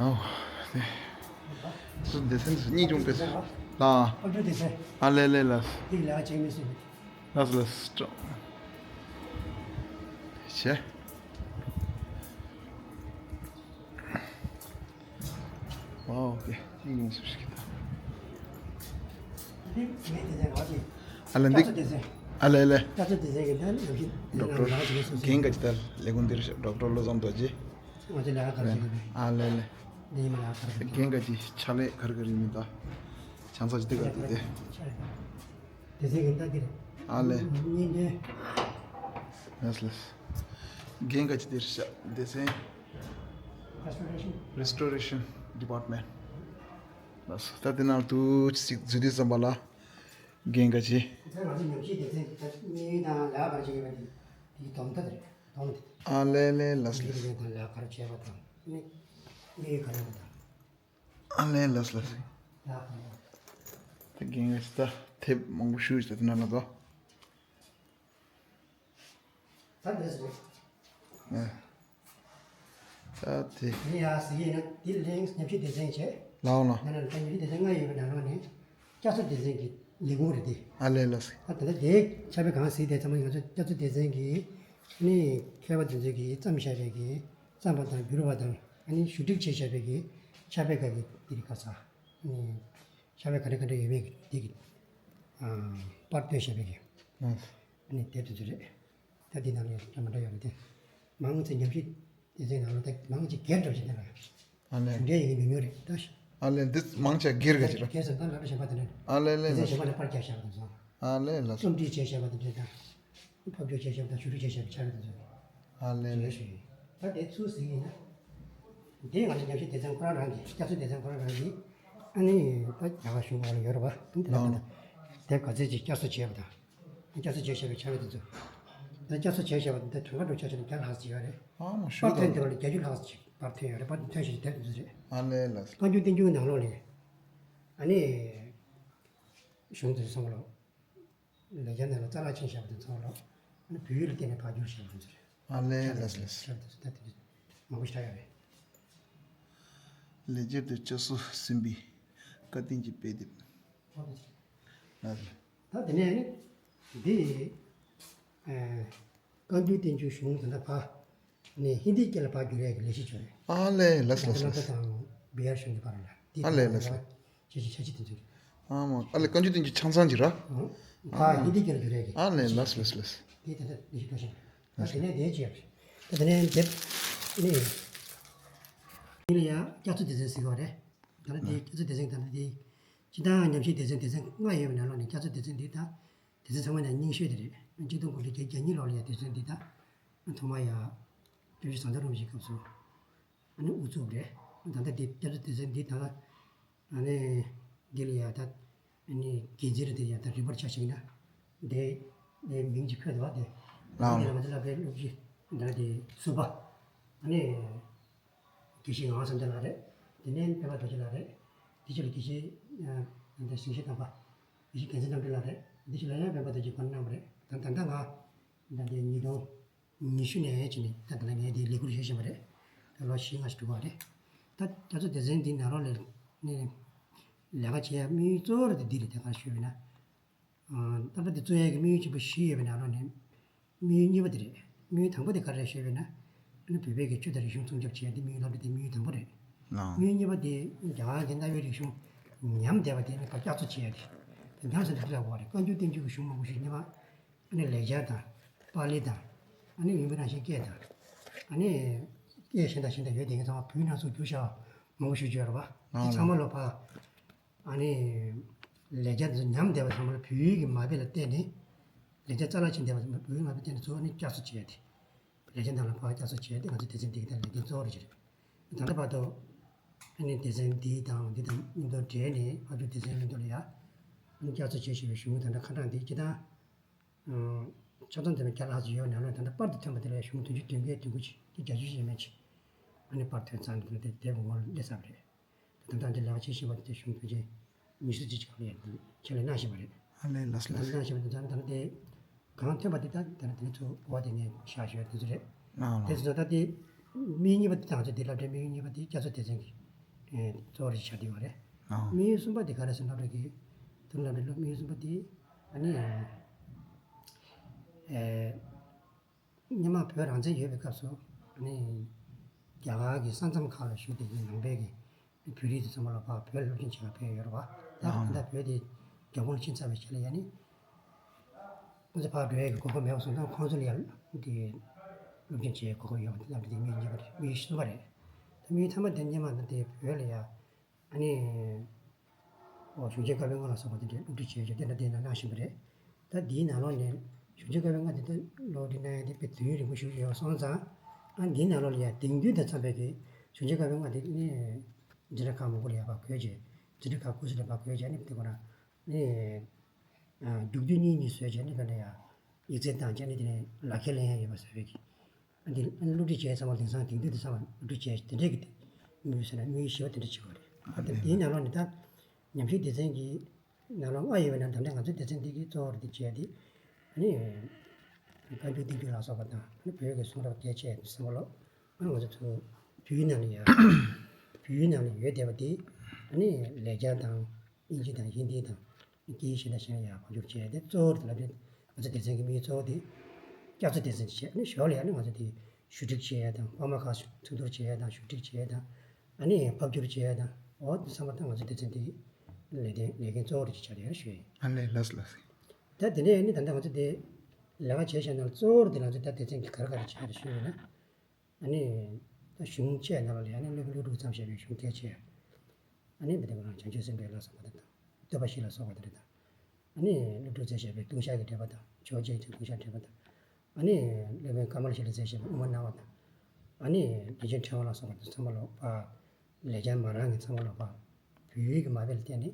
ཨོ། དེ། སུ་འདི་སེམས་སུ་གཉིས་ཀྱང་པེ་སུ། ལ། ཨ་ལེ་ལེ་ལ། འདི་ལ་ཅིག་མི་སྲིད། ལ་སུ་ལ་སུ་ཀྲོ། ཆེ། ཨོ་ཀེ། གཉིས་ཀྱང་སུ་ཞིག་ད། ཨ་ལེ་འདི། ཨ་ལེ་ལེ། ཌོག་ཊར། རྒན་ག་ཅི་ལྟར་ལས་ཁུངས་འདིར་ཌོག་ཊར་བློ་བཟང་རྡོ་རྗེ། ཨ་ལེ་ལེ། རྒན་ག་ཅི་ཕྱག་ལས་ག་རེ་ག་རེ་ཡིན་མིན་ད། ཆང་ས་ཅི་དེ་ག་དེ་དེ། ཨ་ལེ། ལགས་ལགས། རྒན་ག་ཅི་འདིར་ཤ་སྡེ་ཚན། Restoration Department། ལགས་སོ། ད་དེ་ནང་དུ་ཅིག་འཛུལ་དུས་ཙམ་པ་ལ། རྒན་ག་ཅི། ད་ང་ཚོ་ཉམས་ཞིབ་སྡེ་ཚན་གྱི་ད་དམིགས་ཡུལ་དང་ལས་ཀ་ག་རེ་བྱེད་ཀྱི་ཡོད་པ་དེ་དེའི་སྡོམ་ད་དེ་རེད། སྡོམ་དེ། ཨ་ལེ་ལེ། ལགས་སོ་ལགས་སོ། དེ་དང་ལས་ཀ་ག་རེ་བྱས་པ་དང་ནི་དམིགས་ཡུལ་ག་རེ་ཡོད་པ་དང་། ཨ་ལེ་ལགས་སོ་ལགས་སོ། ལས་ཀ་ག་རེ་ཡོད་པ། ད་རྒན་ག་ཅི་ད་དེབ་མང་པོ་ཞིག་ཡོད་ས་དེ་ནང་ལ་དོ། ད་འདི་ཟེར། ཨ། ད་དེ། ཡིན་ཡ་ཟེར་ཡིན་ན་འདི་ལན་ཉམས་ཞིབ་སྡེ་ཚན་བྱས། ལའོ་ལ། ང་ལ་ད་ཉམས་ཞིབ་སྡེ་ཚན་ལྔ་ཡོད་པའི་ནང་ལོགས་ནས་བསྐྱར་གསོ་སྡེ་ཚན་གྱི་ལས་ཁུངས་རེད་དེ། ཨ་ལེ་ལགས་སོ། ད་ད་ལྟ་དེ་ཕྱག་དཔེ་གང་ཟེར་དེ་ཚང་མ་ང་ཚོ་བསྐྱར་གསོ་སྡེ་ཚན་གྱི་ནི་མཁས་པ་དེ་ཚོས་ཀྱིས་བརྩམས་བཞག་པའི་གི་བརྩམས་པ་དང་བསྒྱུར་བ་དང་ཨ་ནི་ཞུ་སྒྲིག་བྱས་བཞག་པའི་གི་ཕྱག་དཔེ་ག་གི་དེ་རིགས་ག་ས་ནི་ཕྱག་དཔེ་ག་རེ་ག་རེ་ཡོད་མེད་ཀྱི་དེ་གི་ཨ་པར་བཏོན་བཞག་པའི་གི་ཨ་ནི་དེབ་དེ་ཚོ་རེད། ད་འདི་ནང་ལ་ཡང་མ་འདྲ་ཡོད་རེད་དེ། མང་ཆེ་ཉམས་ཞིབ་སྡེ་ཚན་ནང་ལ་ད་མང་ཆེ་སྒེར་འདྲ་བ་ཞིག་འདུག་ལ། ཨ་ལེ། གྲུབ་འབྲས་ཡིན་གྱི་ཉུང་ཉུང་རེད་ད། ཨ་ལེ་འདི་མང་ཆེ་སྒེར་ག་ཅིག་ར། སྒེར་ཟེར་ད་ལབ་ར་གཞན་པ་དེ་འདྲ། ཨ་ལེ་ལེ། སྡེ་ཚན་གཞན་པ་ནས་པར་རྒྱག་བཞག་པ་དེ་ཚོ། ཨ་ལེ་ལགས་སོ། རྩོམ་སྒྲིག་བྱས་བཞག་པ་དེ་འདྲ་དང་། ཕབ་སྒྱུར་བྱས་བཞག་པ་དང་ཞུ་སྒྲིག་བྱས་བཞག་པའི་ཕྱག་དེ་ཚོ། ཨ་ལེ་ལེ། ཞུ་ཡས་ཞུ་ཡས། ད་དེ་ཚུར་གཟིགས་ཡིན་ན། འདི་ང་ཚོ་ཉམས་ཞིབ་སྡེ་ཚན་ཁོ་རང་རང་གི་བསྐྱར་གསོ་སྡེ་ཚན་ཁོ་རང་རང་གི་ཨ་ནི་ད་རྒྱ་གར་གཞུང་གི་འོག་ལ་ཡོད་རེད་པ། དེ་ལ་ད་དེབ་ག་ཚད་ཅིག་བསྐྱར་གསོ་བྱས་པ་དང་། བསྐྱར་གསོ་བྱས་བཞག་པའི་ཕྱག་དཔེ་དེ་ཚོ། ད་བསྐྱར་གསོ་བྱས་བཞག་པ་དེ་གྲངས་ཀ་འགྲོ་ཆ་ཆ་ནས་བརྒྱ་ལྷག་ཙམ་ཡོད་རེད། ཨ་མ་ཞུ་པར་ཐོན་དང་དེ་བ་ལ་བརྒྱད་ཅུ་ལྷག་ཙམ་པར་ཐོན་ཡོད་རེད། པར་ཐོན་བཞག་པའི་དེབ་དེ་ཚོ་རེད། ཨ་ལེ་ལགས་སོ། བཀའ་འགྱུར་བསྟན་འགྱུར་ནང་ལོགས་ལ། ཨ་ནི། གཞུང་དེ་ཚོ་ཚང་མ་ལོ། ལས་འཆར་ནང་ལ་རྩ་བརླག་ཕྱིན་བཞག་པ་དེ་ཚོ་ལོ། ཨ་ནི་བོད་ཡིག་ལ་བརྟེན་ནས་ཕར་བསྒྱུར་བཞག་པ་དེ་ཚོ་རེད། ཨ་ལེ་ལགས་སོ་ལགས་སོ། ཕྱག་དཔེ་དེ་ཚོ་ད་དེ་འདྲ་མང་པོ་ཞིག་ཆགས་ཡོད་རེད། ལེགས་སྦྱར་དུ་བསྐྱར་གསོ་ཟིན་པའི་བཀའ་བསྟན་གྱི་དཔེ་དེབ། ཨོ་དེ་ཚོ། ལགས་སོ། ད་དེ་ནས་ནི་འདི་ཨེ་བཀའ་འགྱུར་བསྟན་འགྱུར་གཞུང་ད་ལྟ་ཕར་ནས་ཧིན་དིའི་སྐད་ལ་ཕར་བསྒྱུར་ཡས་ཀྱི་ལས་གཞི་བྱུང་རེད། ཨ་ལེ་ལགས་སོ་ལགས་སོ། ད་ལྟ་དང་བི་ཧར་གཞུང་གི་བར་ལ་འདི་ཨ་ལེ་ལགས་སོ། ཆེ་ཆེ་ཆ་ཆེ་དེ་ཚོ་རེད། ཨ་མ་ཨ་ལེ་བཀའ་འགྱུར་བསྟན་འགྱུར་ཆང་ཚང་གྱི་ར། ཨང་། ཕར་ཧིན་དིའི་སྐད་ལ་བསྒྱུར་ཡས་ཀྱི་ཨ་ལེ་ལགས་སོ་ལགས་སོ་ལགས་སོ། འདི་ད་ལྟ་ལས་གཞི་འགྲོ་བཞིན་རེད། ད་དེ་ནས་འདི་བྱས་པ་རེད། ད་དེ་ནས་འདི་ནི་འདི་ལ་ཡང་བསྐྱར་གསོ་སྡེ་ཚན་ཟེར་གྱི་ཡོད་རེད། ད་ལྟ་འདི་བསྐྱར་གསོ་སྡེ་ཚན་ད་ལྟ་འདི་སྤྱི་བཏང་ཉམས་ཞིབ་སྡེ་ཚན་སྡེ་ཚན་ལྔ་ཡོད་པའི་ནང་ལོགས་ནས་བསྐྱར་གསོ་སྡེ་ཚན་འདི་ད། དེ་ཚོ་ཚང་མ་ནས་རྙིང་ཤོས་དེ་རེད། གཅིག་སྟོང་དགུ་བརྒྱ་བརྒྱད་ཅུ་གྱ་གཉིས་ལོ་ལ་ཡ་དེ་ཚོ་འདི་ད། ཐོག་མ་ཡ། སྐྱབས་རྗེ་ཟམ་གདོང་རིན་པོ་ཆེའི་སྐབས་སུ། ཨ་ནི་དབུ་བཙུགས་རེད། ད་ལྟ་དེ་སྐྱབས་རྗེ་དེ་ཚོ་འདི་ད། ཨ་ནི། འདི་ལ་ཡ་ད། ཨ་ནི་འགན་འཛིན་རེད་དེ་ཡ་ད་རིམ་པར་ཆ་བཞག་ན། དེ། དེ་མིང་ཅིག་འཁོད་འདུག་བ་དེ། ལའོ། འདི་ལ་ང་ཚོ་ལ་བའི་སློབ་སྤྱི། ད་དེ་ཟུར་པ། ཨ་ནི། དགེ་བཤེས་ངག་དབང་བསམ་གཏན་ལགས་རེད། དེ་ནས་སྤེན་པ་རྡོ་རྗེ་ལགས་རེད། དེ་ཕྱི་ལ་དགེ་བཤེས། ཨ་ད་ཞིང་གཤེགས་དམ་པ། དགེ་བཤེས་རྒྱལ་མཚན་རྣམ་གྲོལ་ལགས་རེད། དེ་ཕྱི་ལ་ཡང་སྤེན་པ་རྡོ་རྗེ་ཁོང་རྣམ་པ་རེད། ད་ད་ལྟ་ང་། ད་ལྟའི་ཉིས་སྟོང་ཉི་ཤུ་ནས་བྱས་ནས་ད་ལྟ་ལ་ངས་དེའི་ལས་ཁུར་བཞེས་བཞིན་པ་རེད། ད་ལོ་བཞི་ལྔ་ཞིག་འགྲོ་གི་རེད། ད་བསྐྱར་གསོ་སྡེ་ཚན་འདིའི་ནང་ལོགས་ལ་ནས་ལས་ཀ་བྱེད་ཡ་དམིགས་ཡུལ་གཙོ་བོ་རེད་དེ་འདི་རེད། དེ་ག་རེ་ཞུས་པ་ཡིན་ན། ཨ་ད་ལྟ་འདི་གཙོ་ཡ་གི་དམིགས་ཡུལ་ཆེན་པོ་བཞི་ཡོད་པའི་ནང་ལོགས་ནས། དམིགས་ཡུལ་གཉིས་པ་དེ་རེད། དམིགས་ཡུལ་དང་པོ་དེ་ག་རེ་རེད་ཞུས་པ་ཡིན་ན། ཨ་ནི་བོད་པའི་གི་ཆོས་དང་རིག་གཞུང་སྲུང་སྐྱོབ་བྱེད་ཡ་འདི་དམིགས་ཡུལ་སློབ་གྲྭ་དེ་དམིགས་ཡུལ་དང་པོ་རེད། ཨ། དམིགས་ཡུལ་གཉིས་པ་དེ་རྒྱ་གར་གྱི་གནའ་བོའི་རིག་གཞུང་ཉམས་བསྡད་པ་དེ་ནི་ཕར་བསྐྱར་གསོ་བྱེད་ཡ་དེ། དེ་ཉམས་ཟེར་ན་འདི་ལ་གོ་བ་རེད། བཀའ་འགྱུར་བསྟན་འགྱུར་གྱི་གཞུང་མང་པོ་ཞིག་སྔོན་མ། ཨ་ནི་ལེགས་སྦྱར་དང་། པཱ་ལི་དང་། ཨ་ནི་ཡུམ་བི་རང་བཞིན་སྐད་དང་། ཨ་ནི་སྐད་གཞན་དང་གཞན་དང་ཡོད་དེ་ངས་ཚང་མ་བོད་ནང་སོགས་བསྒྱུར་བཞག་མང་པོ་ཞིག་བརྗོད་རེད་པ། དེ་ཚང་མ་ལོ་ཕར། ཨ་ནི་ལེགས་སྦྱར་དེ་ཚོ་ཉམས་བསྡད་པ་ཚང་མ་ལ་བོད་ཡིག་གི་མ་དཔེ་ལ་བལྟས་ནས། ལེགས་སྦྱར་རྩ་བརླག་ཕྱིན་བསྡད་པ་ཚང་མ་བོད་ཡིག་མ་དཔེ་བལྟས་ནས་གཙོ་བོ་ནི་བསྐྱར་གསོ་བྱས་ཏེ། ལེགས་སྦྱར་ནང་ལ་ཕར་བསྐྱར་གསོ་བྱས་ཏེ་ང་ཚོ་སྡེ་ཚན་འདི་གི་ད་ལས་འགན་གཙོ་བོ་རེ་ཅིག་རེད། ད་ལྟ་བར་དུ་ཨ་ནི་སྡེ་ཚན་འདི་དང་འདི་དང་མཉམ་དུ་འབྲེལ་ནས་ཕར་ཕྱོགས་སྡེ་ཚན་མཉམ་དུ་ལ་ཡ་ཨ་ནི་བསྐྱར་གསོ་བྱས་བཞིན་པའི་གཞུང་ད་ལྟ་ཁ་གྲངས་འདི་སྤྱི་བཏང་ཆ་ཚང་དེ་ནས་བརྒྱ་ལྷག་ཙམ་ཡོད་ནང་ལ་ད་ལྟ་པར་དུ་ཐོན་པ་དེ་ལ་གཞུང་བདུན་ཅུ་དོན་བརྒྱད་དོན་དགུ་ཅིག་དེ་བརྒྱད་ཅུ་ཞིག་མན་ཆད་ཨ་ནི་པར་ཐོན་ཚར་འདུག་ན་དེ་དེབ་ངོ་ལ་སླེབས་ཚར་བ་རེད། ད་ལྟ་འདི་ལས་ཀ་བྱེད་བཞིན་པ་དེ་གཞུང་བདུན་ཅུ་ཉི་ཤུ་ཙམ་ཅིག་ལ་ཆེད་ལས་གནང་བཞིན་པ་རེད། ཨ་ལས་ལགས་ལགས། ད་ལྟ་གནང་བཞིན་པ་དེ་ད་ལྟ་དེ་གང་ཐོན་པ་དེ་ད་ད་ལྟ་དེ་ཚོ་འོ་དེ་ནས་བཞག་ཞོར་དེ་ཚོ་རེད། ཨ་དེ་ཚོ་ད་དེ་དམིགས་གཉིས་པ་དེ་ད་ང་ཚོ་དེ་སློབ་གྲྭའི་དམིགས་གཉིས་པ་དེ་བསྐྱར་གསོ་སྡེ་ཚན་གྱི་ཨེ་གཙོ་བོ་རེ་ཆགས་བསྡད་ཡོད་རེད། ཨ་དམིགས་གཉིས་གསུམ་པ་དེ་ག་རེ་ཟེར་ན་སློབ་གྲྭ་གི་དེ་སློབ་གྲྭའི་སློབ་དམིགས་གཉིས་གསུམ་པ་དེ་ཨ་ནི་ཨེ། སྔོན་མ་བོད་རང་བཙན་ཡོད་པའི་སྐབས་སུ་ནི་རྒྱ་གར་གྱི་ས་མཚམས་ཁག་ལ་བཞུགས་བསྡད་མཁན་ནང་པའི་གི་བོད་རིགས་དེ་ཚང་མ་ལ་ཕར་བོད་སློབ་སྦྱོང་བྱེད་གར་ཕེབས་ཡོད་རེད་བ། ད་ཨང་། ད་བོད་དེ་ རྒྱ་གར་ལ་ཕྱིན་ཚར་བའི་རྗེས་ལ་ཡ་ནི། ཁོང་ཚོ་ཕར་འགྲོ་ཡས་ཀྱི་གོ་སྐབས་མེད་པ་སོང་ཙང་ཁོང་ཚོ་ལ་ཡང་དེ་སློབ་སྦྱོང་བྱེད་ཡས་གོ་སྐབས་ཡོད་པ་དེ་ལམ་འགྲོ་དེ་མི་གཉིས་པ་རེད། མི་གསུམ་པ་རེད། ད་མི་ཐ་མ་དེ་སྔོན་མ་ད་དེ་བོད་ལ་ཡ་ཨ་ནི་ཨོ་གཞུང་ཆེན་བཀའ་བློན་ལྔ་ལ་སོགས་པ་དེ་འདྲའི་སློབ་ཁྲིད་བྱེད་ཡས་ཀྱི་དེ་འདྲ་དེ་འདྲ་གནང་བཞིན་པ་རེད། ད་དེའི་ནང་ལོགས་ནས་གཞུང་ཆེན་བཀའ་བློན་ལྔ་དེ་ད་སློབ་ཁྲིད་གནང་ཡས་དེ་དཔེ་དུས་ཡུན་རིང་པོ་ཞིག་ཡོད་སོང་ཙང་ཨ་འདིའི་ནང་ལོགས་ལ་ཡ་དེང་དུས་དང་འཚམས་པའི་གི་གཞུང་ཆེན་བཀའ་བློན་ལྔ་དེ་ནི་འཛིན་གྲྭ་ཁག་མང་པོ་ལ་ཡ་ཕར་བཀོད་བྱས་འཛིན་གྲྭ་ཁག་ཀུན་གསལ་ལ་ཕར་བཀོད་བྱས་ཨ་ནི་དེ་ཁོ་ན་ནི། རྒྱུགས་དུས་གཉིས་གཉིས་བཟོས་བྱས་ནས་ད་ལྟ་ཡང་ཡིག་ཚད་བཏང་བྱས་ནས་དེ་ནས་ལག་ཁྱེར་ལེན་ཡ་ཡོད་པ་བཟོས་པའི་གི། ཨ་འདི་སློབ་ཁྲིད་བྱས་ཚང་མ་དེང་སང་དེང་དུས་དེང་སང་སློབ་ཁྲིད་བྱས་དེ་འདྲས་ཀྱི་དམིགས་ཡུལ་ཟེར་ན་དམིགས་ཡུལ་བཞི་པ་དེ་འདྲ་བྱེད་དགོས་རེད། ཨ་ད་དེའི་ནང་ལོགས་ནས་ད་ཉམས་ཞིབ་སྡེ་ཚན་གྱི་ནང་ལོགས་ལྔ་ཡོད་པའི་ནང་ད་ལྟ་ང་ཚོའི་སྡེ་ཚན་འདི་གི་གཙོ་བོར་དེ་བྱས་ཏེ་ཨ་ནི་བཀའ་འགྱུར་བསྟན་འགྱུར་ལ་སོགས་པ་དང་ཨ་ནི་བོད་ཀྱི་གསུང་རབ་གལ་ཆེ་བསམ་བློ་ཨ་ནི་ང་ཚོ་ཚོ་བོད་ཡིག་ནང་ལ་ཡ་བོད་ཡིག་ནང་ལ་ཡོད་བསྡད་པ་དེ་ཨ་ནི་ལེགས་སྦྱར་དང་། དབྱིན་ཇི་དང་ཧིན་དི་དང་དབྱིན་ཇི་གཞན་དང་གཞན་ཡང་བང་སྒྱུར་བྱས་ཏེ་གཙོ་བོར་དེ་ལ་དེ་ང་ཚོ་སྡེ་ཚན་གྱི་དམིགས་ཡུལ་གཙོ་བོ་དེ་སྐྱག་རྫུན་སྡེ་ཚན་བྱས་ནས་ཞོར་ལ་ཡང་ནི་ང་ཚོ་དེ་ཞུ་སྒྲིག་བྱེད་ཡ་དང་དཔར་མ་ཁག་ཚིག་ཐོ་བྱེད་ཡ་དང་ཞུ་སྒྲིག་བྱེད་ཡ་དང་ཨ་ནི་ཕབ་སྒྱུར་བྱེད་ཡ་དང་འོ་དེ་ཚང་མ་ད་ང་ཚོ་སྡེ་ཚན་དེ་ལས་དོན་ལས་འགན་གཙོ་བོ་དེ་ཅིག་ཆགས་བསྡད་ཡོད་ཞུ་ཡིན། ཨ་ལས་ལགས་སོ་ལགས་སོ། ད་དེ་ནས་ནི་ད་ལྟ་ང་ཚོ་དེ་ལས་ཀ་བྱེད་བཞག་ན་གཙོ་བོར་དེ་ང་ཚོ་ད་སྡེ་ཚན་གྱི་ག་རེ་ག་རེ་བྱེད་ཡ་རེད་ཞུ་ཡིན་ན། ཨ་ནི། ད་གཞུང་བཅས་ནང་ལ་ཡང་ནི་སློབ་དཔོན་ཀླུ་སྒྲུབ་མཚམས་བཞག་པའི་གཞུང་གལ་ཆེ། ཨ་ནི་འདི་ལྟ་བུ་རང་བྱང་ཆུབ་སེམས་དཔའི་ལ་སོགས་པ་དེ་དང་། བསྟོད་པ་བཞི་ལ་སོགས་པ་དེ་དང་། ཨ་ནི་སློབ་ཕྲུག་མཛད་བཞག་པའི་ལྟུང་བཤགས་ཀྱི་འགྲེལ་པ་དང་ཇོ་བོ་རྗེ་ཀུན་བཤགས་འགྲེལ་པ་དང་། ཨ་ནི་སློབ་དཔོན་ཀ་མ་ལ་ཤཱི་ལ་མཛད་བཞག་པའི་དབུ་མ་སྣང་བ་དང་། ཨ་ནི་རྗེ་བཙུན་ཕྲེང་བ་ལ་སོགས་པ་དེ་ཚང་མ་ལོ་པ། ལས་བྱང་མ་རང་གི་ཚང་མ་ལོ་པ། བོད་ཡིག་གི་མ་དཔེ་ལ་བརྟེན་ནས་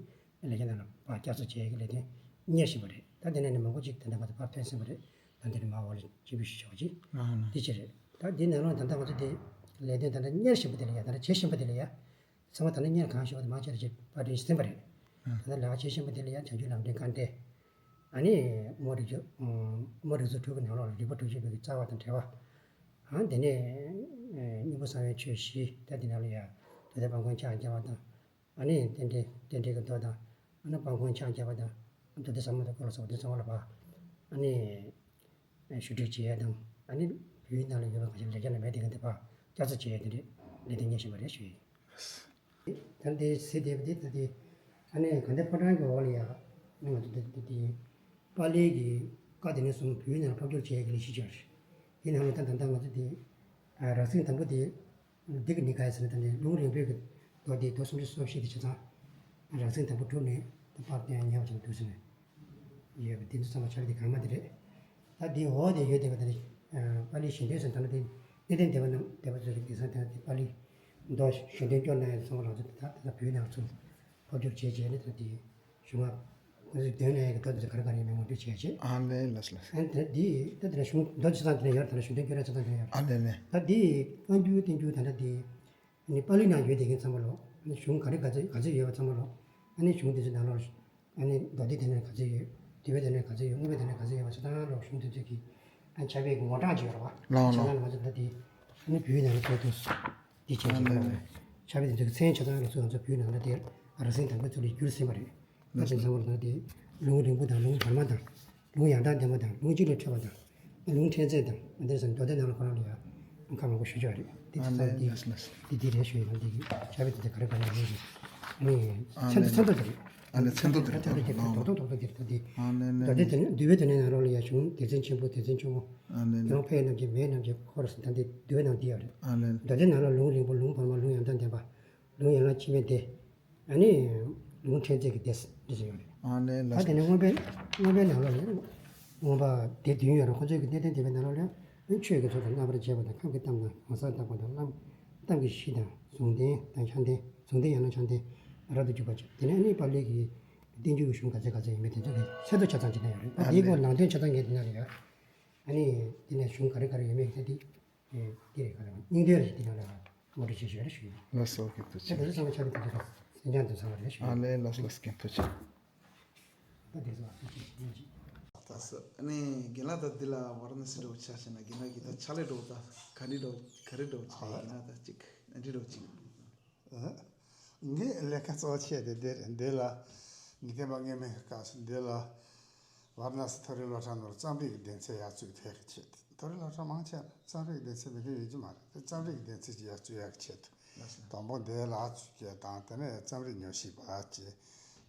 ལས་བྱང་རྣམས་ལ་ཕར་བསྐྱར་གསོ་བྱེད་ཀྱི་ལས་དོན་གཉེར་བཞིན་པ་རེད། ད་དེ་ནས་ནི་མང་པོ་ཅིག་ད་ལྟ་ང་ཚོ་ཕར་ཐོན་ཟིན་པ་རེད། ད་འདི་ནི་མ་འོག་ལ་སྤྱི་འབུལ་ཞུ་ཆོག་ཅིག་ཨ་ནི། འདི་ཅི་རེད། ད་འདི་ནང་ལོགས་ད་ལྟ་ང་ཚོ་དེ་ལས་དོན་ད་ལྟ་གཉེར་བཞིན་པ་དེ་ལ་ཡ་ད་ལྟ་བྱེད་བཞིན་པ་དེ་ལ་ཡ། ཚང་མ་ད་ལྟ་གཉེར་གང་ཞུ་བ་དེ་མང་ཆེ་རེ་ཅིག་པར་སྐྲུན་ཟིན་པ་རེད། ད་ལྟ་ལས་ཀ་བྱེད་བཞིན་པ་དེ་ལ་ཡ་བྱང་ཆུབ་ལམ་སྒྲོན་བཀའ་འགྲེལ། ཨ་ནི་དབུ་མ་རིགས་གཅོད། དབུ་མ་རིགས་གསུམ་དྲུག་གི་ནང་ལོགས་ལ་རིགས་པ་དྲུག་ཅུ་པའི་གི་རྩ་བ་དང་འགྲེལ་པ། ཨ་དེ་ནས་སྙིང་པོ་གསང་བའི་ཆོས་བཞི་ད་དེ་ནང་ལ་ཡ་མདོ་སྡེ་སྤང་དགོན་ཕྱག་རྒྱ་བ་དང་། ཨ་ནི་རྟེན་འབྲེལ་རྟེན་འབྲེལ་གྱི་མདོ་དང་། ཨ་ནི་སྤང་དགོན་ཕྱག་རྒྱ་བ་དང་། མདོ་སྡེ་ཟབ་མོ་དང་འཁོར་ལོ་སོགས་དེ་ཚང་མ་ལ་ཕར་ཨ་ནི་ཞུ་སྒྲིག་བྱེད་ཡས་དང་། ཨ་ནི་བོད་ཡིག་ནང་ལ་ཡོད་པ་གང་ཞིག་ལེགས་སྦྱར་ལ་མེད་དེ་ག་དེ་ཕར་བསྐྱར་གསོ་བྱེད་ཡས་དེ་འདྲས་ལས་དོན་གཉེར་བཞིན་པ་རེད་ཞུ་ཡིན། ད་འདི་ཟེར་བསྡད་པ་འདི་ད་འདི་ཨ་ནི་དགའ་ལྡན་ཕོ་བྲང་གི་འོག་ལ་ཡ་ཨ་ནི་ང་ཚོ་འདི་འདི་འདི་པཱ་ལིའི་གི་བཀའ་དེ་ནས་བཟུང་བོད་ཡིག་ནང་ལ་ཕབ་སྒྱུར་བྱེད་ཡས་ཀྱི་ལས་གཞི་ཅིག་ཡོད་རེད། དེ་ནང་ལ་ད་ད་ལྟ་ང་ཚོ་འདི་རང་ཟིང་དང་པོ་འདི། འདི་གི་ནི་ག་ཡི་ཟེར་ན་ད་ནི་ལུང་རིང་པོའི་གི་མདོ་འདི་མདོ་སུམ་ཅུ་སོ་བཞི་དེ་བྱས་ཙང་། རང་ཟིང་དང་པོ་གྲུབ་ནས་ད་པར་བསྟན་ཉེ་བ་ཅན་དུ་ཟེར་ནས་ཡོད་པ་འདི་ཚོ་ཚང་མ་ཆ་ལི་དེ་གང་མ་དེ་རེད། ད་འདི་འོག་དེ་ཡོད་བསྡད་པ་ད་ནི་པཱ་ལིའི་ཞལ་འདོན་ཟེར་ད་ནི་དེ་གནས་བརྟན་སྡེ་པ་རྣམས་སྡེ་པ་ཚོ་གི་དེང་སང་དེ་པཱ་ལིའི་མདོ་ཞལ་འདོན་སྐྱོར་གནང་ཡ་ཚང་མ་ལ་ཚོ་ད་ད་ལྟ་བོད་ནང་ཚུར་ཕབ་སྒྱུར་བྱས་བྱས་ནས་ད་དེ་གཞུང་ང་ང་ཚོས་འདོན་ནས་ཀྱི་མདོ་དེ་ཚོ་ག་རེ་ག་རེ་ཡིན་མིན་ངོ་སྤྲོད་བྱས་བྱས། ཨ་ལས་ལགས་སོ་ལགས་སོ། ཨ་ད་དེ་ད་དེ་ལ་གཞུང་མདོ་ཆ་ཚང་དེ་ལ་ཡོད་ད་ལ་ཞུ་དོན་སྐྱོན་ར་ཆ་ཚང་དེ་ལ་ཡོད། ཨ་ལས་ལས། ད་དེ་བཀའ་འགྱུར་བསྟན་འགྱུར་ད་ལྟ་དེ་ནི་པཱ་ལི་ནང་ཡོད་དེ་གིན་ཚང་མ་ལོ་ནི་གཞུང་ག་རེ་ག་ཚོད་ག་ཚོད་ཡོད་པ་ཚང་མ་ལོ་ཨ་ནི་གཞུང་དེ་ཚོ་ནང་ལོ་ཨ་ནི་མདོ་སྡེ་དེ་ནས་ག་ཚོད་ཡོད། དེ་བས་དེ་ནས་ག་ཚོད་ཡོད། དངོས་པོ་དེ་ནས་ག་ཚོད་ཡོད། ང་ཚོ་ད་ལོ་གཞུང་དེ་ཚོ་གི་ཨ་ཆ་བའི་ངོ་གྲངས་ཅིག་ཡོད་ར་བ། ལའོ་ལའོ། ཆ་ཚང་ལ་ང་ཚོ་ད་དེ་ཨ་ནི་བོད་ནང་ལ་ཚོད་དུ། འདི་བྱས་ཀྱི་ཡོད་རེད། ཕྱག་དཔེ་འདི་ཚོའི་མཚན་ཆ་ཚང་ལ་སོགས་ང་ཚོ་བོད་ནང་ལ་དེ་རང་སེམས་དང་པོའི་ཚུལ་ལ་བསྒྱུར་ཟིན་པ་རེད། ད་དེང་སང་བར་ན་དེ་ལུང་རིང་པོ་དང་ལུང་བར་མ་དང་ལུང་ཡང་དག་ལྡན་པ་དང་ལུང་གཅིག་ལས་འཕྲོས་པ་དང་ལུང་ཕྲན་ཚེགས་དང་འདིར་སོང་མདོ་སྡེ་ནང་ལ་ཁོ་རང་ལ་ཡང་ཁ་མང་པོ་ཞུ་ཆོག་རེད། འདི་དེང་སང་འདི་འདི་འདི་རེད་ཞུ་ཡ་ལ་འདི་གི་ཕྱག་དཔེ་འདི་དེ་ག་རེ་ག་རེ་ཡོད་རེད། ཨ་ནི་ཚན་ཚན་མདོ་དེ་རེད། ཨ་ནི་ཚན་མདོ་དེ་རེད། ཚན་མདོ་དེ་རེད། རྡོག་རྡོག་རྡོག་རྡོག་དེ་རེད། ད་འདི་མདོ་སྡེ་དེ་ནི་འདུལ་བའི་དེ་ནས་ནང་ལོགས་ལ་ཡང་གཞུང་སྡེ་ཚན་ཆེན་པོ་སྡེ་ཚན་ཆུང་ངུ། ཨ་ལས། ཡང་ཕལ་རྣམས་ཀྱི་མེད་རྣམས་ཀྱི་འཁོར་ཟེར་ད་འདི་འདུལ་བའི་ནང་འདི་ཡོད་རེད། ཨ་ལས། མདོ་སྡེ་ནང་ལ་ལུང་རིང་པོ་ལུང་བར་མ་ལུང་ཡང་དག་ལྡན་པ། ལུང་ཡན་ལག་ཕྱི་མའི་སྡེ། ཨ་ནི། ལུང་ཕྲན་ཚེགས་ཀྱི་སྡེ་འདི་ཚོ་ཡོད་རེད། ཨ་ལས་ལགས་ད་དེ་ནི་མངོན་པའི་མངོན་པའི་ནང་ལོགས་ལ་མངོན་པ་སྡེ་བདུན་ཡོད་རེད། ཁོ་ཚོའི་གི་གནས་བརྟན་སྡེ་པའི་ནང་ལོགས་ལ་ཆོས་ཀྱི་ཚོགས་དང་རྣམ་པར་འབྱེད་པ་དང་ཁམས་ཀྱི་གཏམ་དང་གང་ཟག་བརྟག་པ་དང་ལམ་གཏམ་གྱི་གཞི་དང་གཟུང་ལྡན་དང་ཆ་ལྡན་གཟུང་ལྡན་ཡང་ན་ཆ་ལྡན་རབ་ཏུ་འཇུག་པ་བཅས། དེ་ནས་ཨ་ནི་པཱ་ལི་གི་བསྟན་འགྱུར་གྱི་གཞུང་ག་ཚད་ག་ཚད་ཡིན་མིན་དེ་ཚོ་གི་ཚད་མདོ་ཆ་ཚང་ཅིག་ན་ཡོད་རེད། ད་དེའི་སྐོར་ནང་དོན་ཆ་ཚང་གི་དེ་ན་ཡོད། ཨ་ནི་དེ་ནས་གཞུང་ག་རེ་ག་རེ་ཡོད་མེད་ཚེ་དེ་དེ་རེད། ག་རེ་སྙིང་དོན་རེད། དེ་ནང་ལ་ངོ་སྤྲོད་བྱེད་ཞུ་རེ་ཞུ་ཡིན། ལགས་སོ། ག་ཚོད་ཚེ་ཆེ། དེ་ཚོ་ཚང་མ་ཆ་ལ་དེ་ཚོ་གསན་རྒྱ་འདུག་ཚང་མ་རེ་ཞུ་ཡིན། ཨ་ལས་ལགས་ལགས་ག་ཚོད་ཚེ་ཆེ། ད་དེ་ཚོ་ཨ་ཚོད་ཅིག་ཡིན་ཅིག་ད་ས་ནས་རྒན་ལགས་ད་འདི་ལ་ཝཱ་ར་ཎ་སི་འགྲོ་ཆ་བྱས་ན་རྒན་ལགས་ཀྱི་ད་ཕྱག་ལས་འགྲོ་ད་ག་འདྲི་འགྲོ་ག་རེ་འགྲོ་ཆ་རྒན་ལགས་ད་ཅིག་འདྲི་འགྲོ་ཅིག་ངའི་ལས་ཀ་གཙོ་བོ་ཆེ་དེ་འདི་རེད། འདི་ལ་ཉིས་སྟོང་པ་སྔོན་མའི་སྐབས་སུ་འདི་ལ་ཝཱ་ར་ཎ་སི་མཐོ་རིམ་སློབ་གྲྭ་ནང་རྩོམ་རིག་གི་སྡེ་ཚན་ཡར་བཙུགས་ཐད་ཀྱི་ཆེད་དུ། མཐོ་རིམ་སློབ་གྲྭ་མང་ཆེ་རྩོམ་རིག་གི་སྡེ་ཚན་མེད་མཁན་ཡོད་ཀྱི་མ་རེད། དེ་རྩོམ་རིག་གི་སྡེ་ཚན་ཅིག་ཡར་བཙུགས་ཡག་གི་ཆེད་དུ། དང་པོ་འདི་ལ་བཙུགས་རྒྱུ་དང་དེ་ནས་རྩོམ་རིག་ཉམས་ཞིབ་པ་བྱས།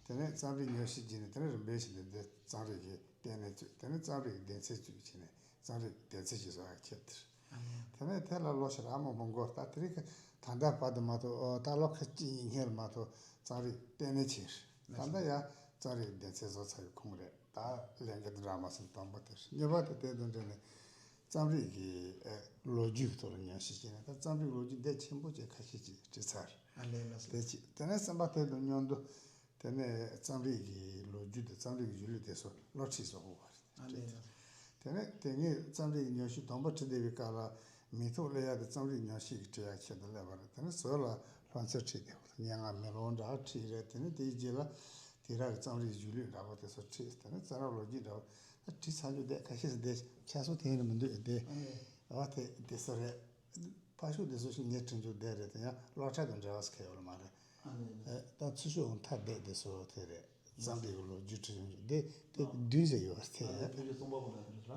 དེ་ནས་རྩོམ་རིག་ཉམས་ཞིབ་བྱས་ནས་དེ་ནས་རིམ་པས་བྱས་ནས་འདི་རྩོམ་རིག་གི་ལྟེ་གནས་བཙུགས། དེ་ནས་རྩོམ་རིག་གི་སྡེ་ཚན་བཙུགས་བྱས་ནས་རྩོམ་རིག་སྡེ་ཚན་ཞིག་བཟོ་ཡག་ཁྱེར་ཏེ། དེ་ནས་དེ་ལ་ལོ་ཕྱེད་ར་མང་པོ་འགོར། ད་དེ་རིང་གི་ད་ལྟ་བར་དུ་མ་གཏོགས་ཨོ་ད་ལོ་ཁ་གཅིག་གཉིས་སྔོན་ལ་མ་གཏོགས་རྩོམ་རིག་ལྟེ་གནས་ཆེར། ད་ལྟ་ཡང་རྩོམ་རིག་སྡེ་ཚན་བཟོ་ཚར་བའི་ཁུངས་རེད། ད་ལས་འགུལ་འདི་འདྲ་མ་སོང་། དང་པོ་དེ་རེད། གཉིས་པ་དེ་དེ་དང་འབྲེལ་ནས་རྩོམ་རིག་གི་ཨེ་ལོ་རྒྱུས་ཐོག་ལ་ཉམས་ཞིབ་བྱས་ནས། ད་རྩོམ་རིག་ལོ་རྒྱུས་འདི་ཆེན་པོ་བྱས་ཁ་ཤས་ཅིག་བྲིས་ཚར། ཨ་ལས་ལགས་སོ། དེ་གཅིག་དེ་ནས་གསུམ་པ་དེ་དང་མཉམ་དུ་དེ་ནས་རྩོམ་རིག་གི་ལོ་རྒྱུས་དང་རྩོམ་རིག་གི་གཞུང་ལུགས་དེ་ཚོ་སློབ་ཁྲིད་སོགས་དགོས་པ་རེད། ཨ་ལས་ལགས་སོ། དེ་ནས་དེ་ངས་རྩོམ་རིག་གི་ཉམས་ཞིབ་དང་པོ་བྲིས་བསྡད་པའི་སྐབས་ལ་མིང་ཐོ་སླེབས་ཡག་དེ་རྩོམ་རིག་ཉམས་ཞིབ་ཀྱི་བྲིས་ཡག་ཆེད་དུ་སླེབས་པ་རེད། དེ་ནས་ཟུར་ལ་སློབ་ཚན་བྲིས་བསྡད་པ་དང་། སྙན་ངག་མེ་ལོང་འདྲ་བྲིས་རེད། དེ་ནས་དེའི་རྗེས་ལ་དེང་རབས་ཀྱི་རྩོམ་རིག་གཞུང་ལུགས་འདྲ་པོ་དེ་ཚོ་བྲིས། དེ་ནས་རྩོམ་རིག་ལོ་རྒྱུས་འདྲ་པོ་ད་བྲིས་ཚར་རྒྱུ་བསྡད། ཁ་ཤས་ཤིག་བསྡད། ཁྱད་མཚར་དེ་ཡིན་ནི་མི་འདུག་བསྡད། ཨ་ལས། ཨ་དེ་དེ་ཚོ་རེད། ཕར་ཕྱོགས་དེ་ཚོ་ཞིག་ངས་བྲིས་རྒྱུ་བསྡད་རེད། དེ་ཡང་སློབ་གྲྭ་དང་འབྲེལ་བ་ཟེར་མཁན་ཡོད་ལ་མ་རེད། ཨ་ནི། ཨེ་ད་ཚུར་ཤོག་འོང་ཐབས་བསྡད་དེ་ཚོ་དེ་རེད། རྩོམ་རིག་གི་ལོ་རྒྱུས་བྲིས་ཡོང་རྒྱུ་དེ་དེ་ཨ་བདུན་ཟེར་ཡོད་རེད་དེ། ཨ་ནི་ཕལ་ཆེར་རྩོམ་པ་པོ་ལ་རེད་ལ།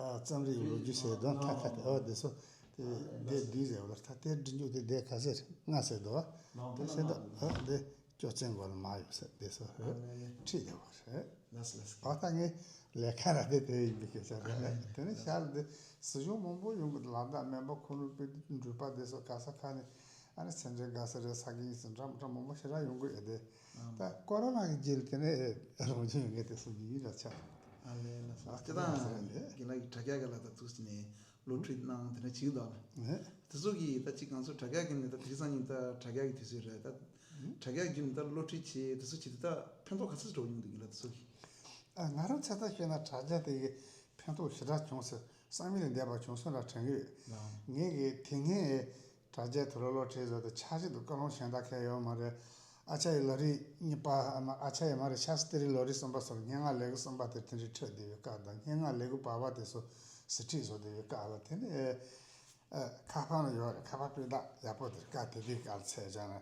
ཨ་རྩོམ་རིག་གི་ལོ་རྒྱུས་ཟེར་དོན་ཐ་ཐ་དེ་ཨ་དེ་ཚོ་དེ་ཨ་དེ་བདུན་ཟེར་ཡོད་རེད། ད་དེ་བྲིས་རྒྱུ་དེ་དེ་ག་ཚོད་རེད། ལྔ་ཟེར་འདུག་ཨ། དེ་ཟེར་འདུག་ཨ་དེ། སྐྱོ་ཚན་མགོ་ལ་མ་ཡོད་ཟེར་དེ་ཚོ་ཨ་ནི་ནི། ཁྲིད་བསྡད་པ་རེད། ལགས་ལགས། ཨ་ད་ངས་ལས་ཀ་ར་དེ་དེ་ཡིན་པའི་སྐད་ཆ་རེད། དེ་ནས་ཤར་དེ་སྲིད་གཞུང་མང་པོ་ཡོང་གི་འདུག་ལ། ད་སྨན་པ་ཁོ་ནུ་པའི་འགྲུལ་པ་དེ་ཚོ་ག་ས་ག་ནས་ཨ་ནི་སེ་འབྲས་དགའ་ས་རེད། ས་དགེ་བཤེས་འདྲ་འདྲ་མང་པོ་ཞེ་དྲག་ཡོང་གི་ཡོད་དེ། ད་ཀོ་རོ་ན་གི་རྗེས་ལ་དེ་ནས་རང་བྱུང་ཡོང་གི་དེ་སོང་གི་ཡིན་ལ་ཆགས། ཨ་ལས་ལགས་སོ། ཨ་སྐད་ཁོ་རང་ཟེར་ཡ་དེ་རེད། རྒན་ལགས་ཀྱི་དྲ་རྒྱ་ག་ལ་ད་ཐུག་ནས་སློབ་ཁྲིད་གནང་དེ་འདྲ་བྱེད་ཀྱི་འདུག་ལ། དེ་ཚོ་གི་ད་ཅིག་ང་ཚོ་དྲ་རྒྱ་གི་ནི་ད་དེང་སང་ཉིན་ད་དྲ་རྒྱ་གི་དུས་ཚོད་རེད་ད། དྲ་རྒྱ་བརྒྱུད་ནས་ད་སློབ་ཁྲིད་བྱས་དེ་ཚོ་བྱས་ཏེ་ད་ཕན་ཐོགས་ག་ཚོད་འགྲོ་ཡོང་འདུག་ཡིན་ལ་དེ་ཚོ་གི། ཨ་ང་རང་ཚོད་ལྟ་བྱས་ན་དྲ་རྒྱ་དེ་གི་ཕན་ཐོགས་ཞེ་དྲག་བྱུང་ཟེར་བསམ་ཡུལ་ལས་འདས་པ་བྱུང་སོང་ལ་དྲན་གི་ཡོད། ངས་གི་དེ་སྔའི་དྲ་རྒྱའི་ཐོག་ལ་སློབ་ཁྲིད་བཟོ་དེ་ཆ་ཤས་དུ་བཀའ་ལུང་གཞན་དག་གལ་ཡོད་མ་རེད། ཨ་ཅར་ཡ་ལོ་རི་གཉིས་པ་ཨ་མ་ཨ་ཅར་ཡ་མ་རེད། ཤཱསྟྲི་ལོ་རི་གསུམ་པ་སོགས་སྙན་ངག་ལེའུ་གསུམ་པ་དེ་དེ་འདྲའི་ཁྲིད་བསྡད་པའི་སྐབས་དང་། སྙན་ངག་ལེའུ་བར་པ་དེ་ཚོ་ཟུར་ཁྲིད་བཟོ་བསྡད་པའི་སྐབས་ལ་དེ་ནས། ཨ་ཁ་པར་ནང་ཡོད་རེད། ཁ་པར་དཔེ་དག་ཡག་པོ་དེར་བཀའ་དེ་དུས་སྐབས་ཚད་བྱས་ན།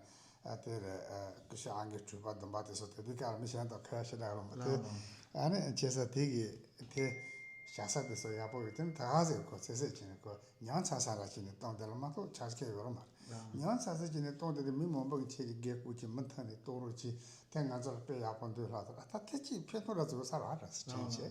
ཨ་དེ་རེད། ཨ་སྐུ་ཞབས་ཨང་གི་གྲུ་པ་བདུན་པ་དེ་ཚོ་དེ་དུས་སྐབས་མི་གཞན་དང་ཁ་ཡ་ཞེ་དྲག་རུང་བ་དེ། ཨ་ནི་བྱས་ས་དེ་གི་དེ་བཞག་ས་དེ་ཚོ་ཡག་པོ་ཡོད། དེ་ནི་ད་ག་ཟེར་གོ་ཚེ་ཟེར་གྱིན་ནི་གོ་ཉམས་ཚར་ས་ར་གྱིན་ནི་གཏོང་དེ་ལ་མ་གཏོགས་ཆ་རྐྱེན་ཡོད་རུང་མ་རེད། ཉམས་ཚར་ས་གྱིན་ནི་གཏོང་དེ་དེ་མི་མང་པོ་གི་ཆེད་ཀྱི་དགེ་བསྐུལ་གྱི་མི་མཐུན་ནི་རྟོགས་རོགས་གྱིས་དེ་ང་ཚོ་ལ་དཔེ་ཡག་པོ་འདུག་ལྷག་ཏུ་ཨ་ད་དེ་ཅིག་ཕན་ཐོགས་ར་ཚུགས་ས་ར་ར་ཟེར་དྲན་བྱས།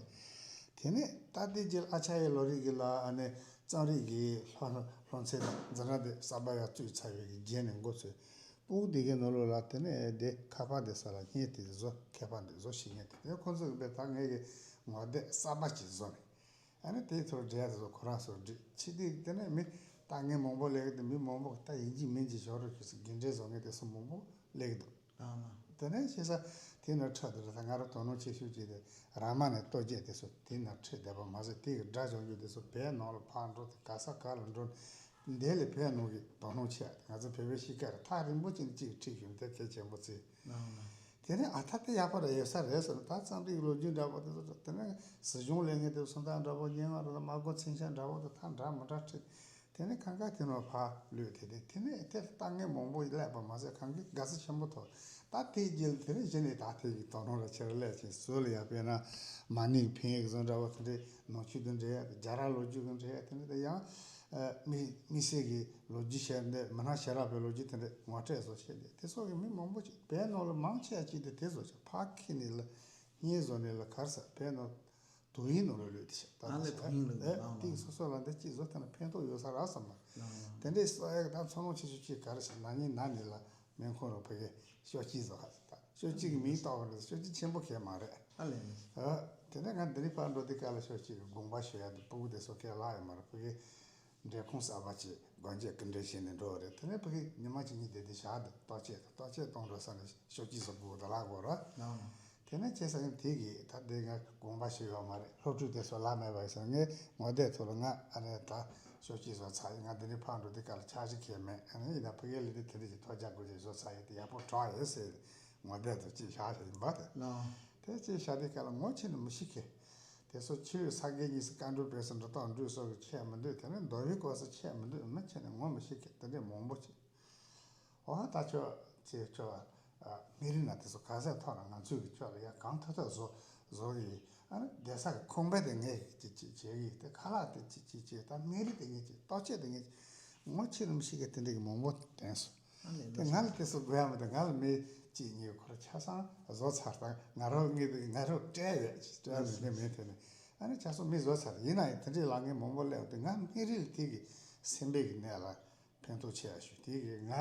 དེ་ནས་ད་ལྟའི་རྗེས་ཨ་ཅར་ཡ་ལོ་རི་གི་ལ་ཨ་ནི་རྩོམ་རིག་གི་སློབ་སློབ་ཚན་དང་འཛིན་གྲྭ་དེ་གསར་པ་ཡར་བཙུགས་ཚར་བའི་གི་རྗེས་ནས་འགོ་ཚུགས། སྤུ་གུ་དེ་གའི་ནང་ལོགས་ལ་དེ་ནས་དེ་ཁ་པར་དེ་ས་ལ་བསྙལ་ཏེ་བཟོ། མཁས་པ་འདི་བཟོ་ཤེས་མཁན་དེ་དེ་ཁོང་ཚོ་གི་དཔེ་ད་ངས་གི་ངོ་དེབ་གསར་པ་ཅིག་བཟོ་ནས་ཨ་ནི་དེའི་ཐོག་འབྲེལ་ཡག་དེ་ཚོ་ཁོ་རང་ཚོ་འགྲིག་ཕྱི་དེ་དེ་ནས་མི་ད་ངས་མང་པོ་ལས་གི་དེ་མི་མང་པོ་ད་ཡིན་གཅིག་མིན་གཅིག་ཞོག་རོགས་ཁྱོད་ཚོ་རྒན་འབྲེལ་བཟོ་མཁན་དེ་ཚོ་མང་པོ་ལས་གི་འདུག་ཨ་མ། དེ་ནས་ཤེས་ས་དེ་ནས་ཁྲིད་དེ་རེད། ད་ང་རང་དོ་སྣང་ཆེ་ཤོས་ཅིག་དེ་རཱ་མ་ནའི་ལྟོ་བཅད་དེ་ཚོ་དེ་ནས་ཁྲིད་བསྡད་པ་མ་ཟད། དེ་གི་སྒྲ་སྦྱོང་རྒྱུ་དེ་ཚོ་བོད་ནང་ལ་ཕར་འགྲོ་དེ་ག་ས་ག་ལ་འགྲོ་འདི་ལས་བོད་ནང་གི་དོ་སྣང་ཆེ་ཡ་དེ་ང་ཚོ་བོད་པའི་གཤིས་ཀ་རེད། ཐག་རིང་པོ་ཅིག་ནས་ཅིག་ཁྲིད་ཞུ་ན་དེ་གལ་ཆེན་པོ་བརྩི། དེ་ནས་ཨ་ད་དེ་ཡག་པོ་རེད་ཡོད་ས་རེད་ཟེར། ད་རྩོམ་རིག་ལོ་རྒྱུས་འདྲ་པོ་དེ་ཚོ་དེ་ནས་སྲིད་གཞུང་ལས་ངན་དེ་ཚོ་ད་འདྲ་པོ་སྙན་ངག་རེད། ད་མ་གོ་མཚན་ཤག་འདྲ་པོ་དེ་ད་འདྲ་མི་འདྲ་ཁྲིད། དེ་ནས་གང་ག་དེ་ནས་ཕར་ལུས་དེ་དེ་དེ་ནས་དེར་ལྟ་མཁན་མང་པོ་སླེབས་པ་མ་ཟད་གང་གི་དགའ་བསུ་ཆེན་པོ་ཐོབ། ད་དེའི་རྗེས་ལ་དེ་ནས་གཞི་ནས་ད་དེ་གི་དོ་སྣང་ར་ཆེ་ར་སླེབས་ཕྱིན། སྲོལ་ལ་ཡ་དཔེར་ན་མ་ཎི་འཕེན་ཡིག་བཟོ་འདྲ་བོ་དེ་འདྲའི་ནང་ཆོས་དང་འབྲེལ་ཡ་དེ། རྒྱ་ར་ལོ་རྒྱུས་དང་འབྲེལ་ཡ་དེ་འདྲ་དེ་ཡང་། ཨ་དམིགས་དམིགས་བསལ་གྱི་ལོ་རྒྱུས་བཤད་འདི་མི་སྣ་ཞེ་དྲག་པའི་ལོ་རྒྱུས་དེ་འདྲ་ངོ་སྤྲོད་བཟོ་བྱས་ཏེ་དེ་སོགས་ཀྱི་མི་མང་པོ་ཅིག་བོད་ནང་ལ་མང་ཆེ་བ་ཅིག་དེ་དེ་བཟོ་བྱས་ཕར་འཁྱེར་ནས་ལ་བརྙན་བཟོ་ནས་ལ་ག་རེ་ཟེར་བོད་ནང་དུ་ཡིག་ནང་ལ་ལུས་ཏེ་བྱས་ད་ཨ་ལས་ལྟ་ཐུབ་ཡིན་ལ་ཨེ་ནང་དེ་ལ་སོ་སོ་ལ་འདི་གཅིག་བཟོ་ཐུབ་ན་ཕན་ཐོགས་ཡོད་ས་རག་བསམ་པ། དེ་འདྲའི་སོ་ཡག་ད་ཚོར་སྣང་ཆེ་ཤོས་ཅིག་ག་རེ་ཟེར་ན་ཉིན་ན་ནས་ལ་མིང་ཁོང་རང་ཕ་གི་ཤོག་ཅིག་བཟོ་ཧ་ཟེར། ད་ཤོག་ཅིག་གི་མིང་བཏགས་པ་རེད། ཤོག་ཅིག་ཆེན་པོ་གས་མ་རེད། ཨ་ལས་ནི། ཨ་དེ་ནས་ང་འདི་ནས་ཕར་འགྲོ་དུས་སྐབས་ལ་ཤོག་ཅིག་གི་དགོངས་པ་ཞུ་ཡ་འདི་སྤུ་གུ་དེ་ཚོ་སྐད་ལྷག་ཡོད་མ་རེད། ཕ་གི་འབྲས་ཁུང་གསར་པ་ཅིག་སྒོ་འབྱེད་སྐུ་འབྲེལ་བྱས་ནས་འགྲོ་བ་རེད། དེ་ནས་ཕ་གི་ཉི་མ་གཅིག་གཉིས་བསྡད་དེ་ཞག་འདི་ལྟོ་ཆས་དང་ལྟོ་ཆས་གཏོང་འགྲོ་ས་ནས་ཤོག་ཅིག་བཟོ་དགོས་ད་ལག་དགོས་ར། དེ་ནས་བྱས་ས་ཡིན་དེ་གི་ད་འདི་ང་དགོངས་པ་ཞུ་ཡོད་མ་རེད། སློབ་ཕྲུག་དེ་ཚོ་ལྷག་མེད་པ་ཡིན་ས་ངས་ངོ་དེབ་ཐོག་ལ་ང་ཨ་ནི་ད་ཤོག་ཅིག་བཟོ་ཚར་ཡིན། ང་འདི་ནས་ཕར་འགྲོ་དུས་སྐབས་ལ་འཆར་གཞི་གས་མེད། ཨ་ནི་ཡིན་ན་ཕ་གིའི་ལས་དེ་དེ་འདྲ་ཞིག་ཐོ་རྒྱག་དགོས་ཅེས་བཟོ་ཚར་ཡོད་དེ་ཡག་པོ་གྲགས་ཡོད་ཟེར། ངོ་དེབ་དུ་ཅིག་བཞག་བཞག་ཡིན་པ་དེ། དེ་ཅིག་བཞག་དུས་སྐབས་ལ་ངོ་ཆེ་ནི་མི་ཤེས་གི། དེ་ཚོ་ཆོས་ས་དགེ་གཉིས་སུ་བཀའ་འགྲོ་བེ་སུ་འགྲོ་སྟངས་འགྲོས་སོགས་ཀྱི་ཆེད་མི་འདུག་དེ་ནས་མདོ་བའི་སྐོར་སུ་ཆེད་མི་འདུག་མི་ཆེ་ནི་ངོ་མི་ཤེས་གི་དེ་འདྲའི་མང་པོ་ཅིག་འོ་ད་ཁྱོད་ཅེས་ཁྱོད་མི་རིགས་ན་དེ་ཚོ་ག་ཚད་ཐོག་ན་ང་ཚོས་ཀྱི་ཁྱོད་ལ་ཡ་གང་ཐུབ་ཐུབ་བཟོ་བཟོ་གི་ཡིན། ཨ་ནི་བསྡད་ས་གི་ཁང་པ་དེ་ངས་ཅིག་ཅིག་བྱེད་གི་ཡིན། དེ་ཁ་ལག་དེ་ཅིག་ཅིག་ཅིག་ད་མི་རིགས་དེ་ངས་ཅིག་ལྟོ་ཆས་དེ་ངས་ཅིག་ངོ་ཆེ་ནི་མི་ཤེས་གི་དེ་འདྲའི་གི་མང་པོ་དྲན་སོང་། དེ་ང་ལ་དེ་ཚོ་དགོས་ཡ་མི་འདུག་ང་ལ་མི་ གཅིག་གཉིས་ཁོ་རང་ཆ་ཚང་བཟོ་ཚར་དང་། ང་རང་ངས་ང་རང་སྤྲད་ཡོད་ཅེས་སྤྲད་ནས་ངས་མེད་དེ་ནས། ཨ་ནི་ཆ་ཚང་མི་བཟོ་ཚར། ཡིན་ན་ཡང་དེ་འདྲའི་ལབ་མཁན་མང་པོ་སླེབས་ཏེ། ང་མི་རིགས་དེ་གི་སེམས་པའི་གི་གནས་ལ་ཕན་ཐོགས་ཆེ་བ་ཞུ། དེ་གི་ང་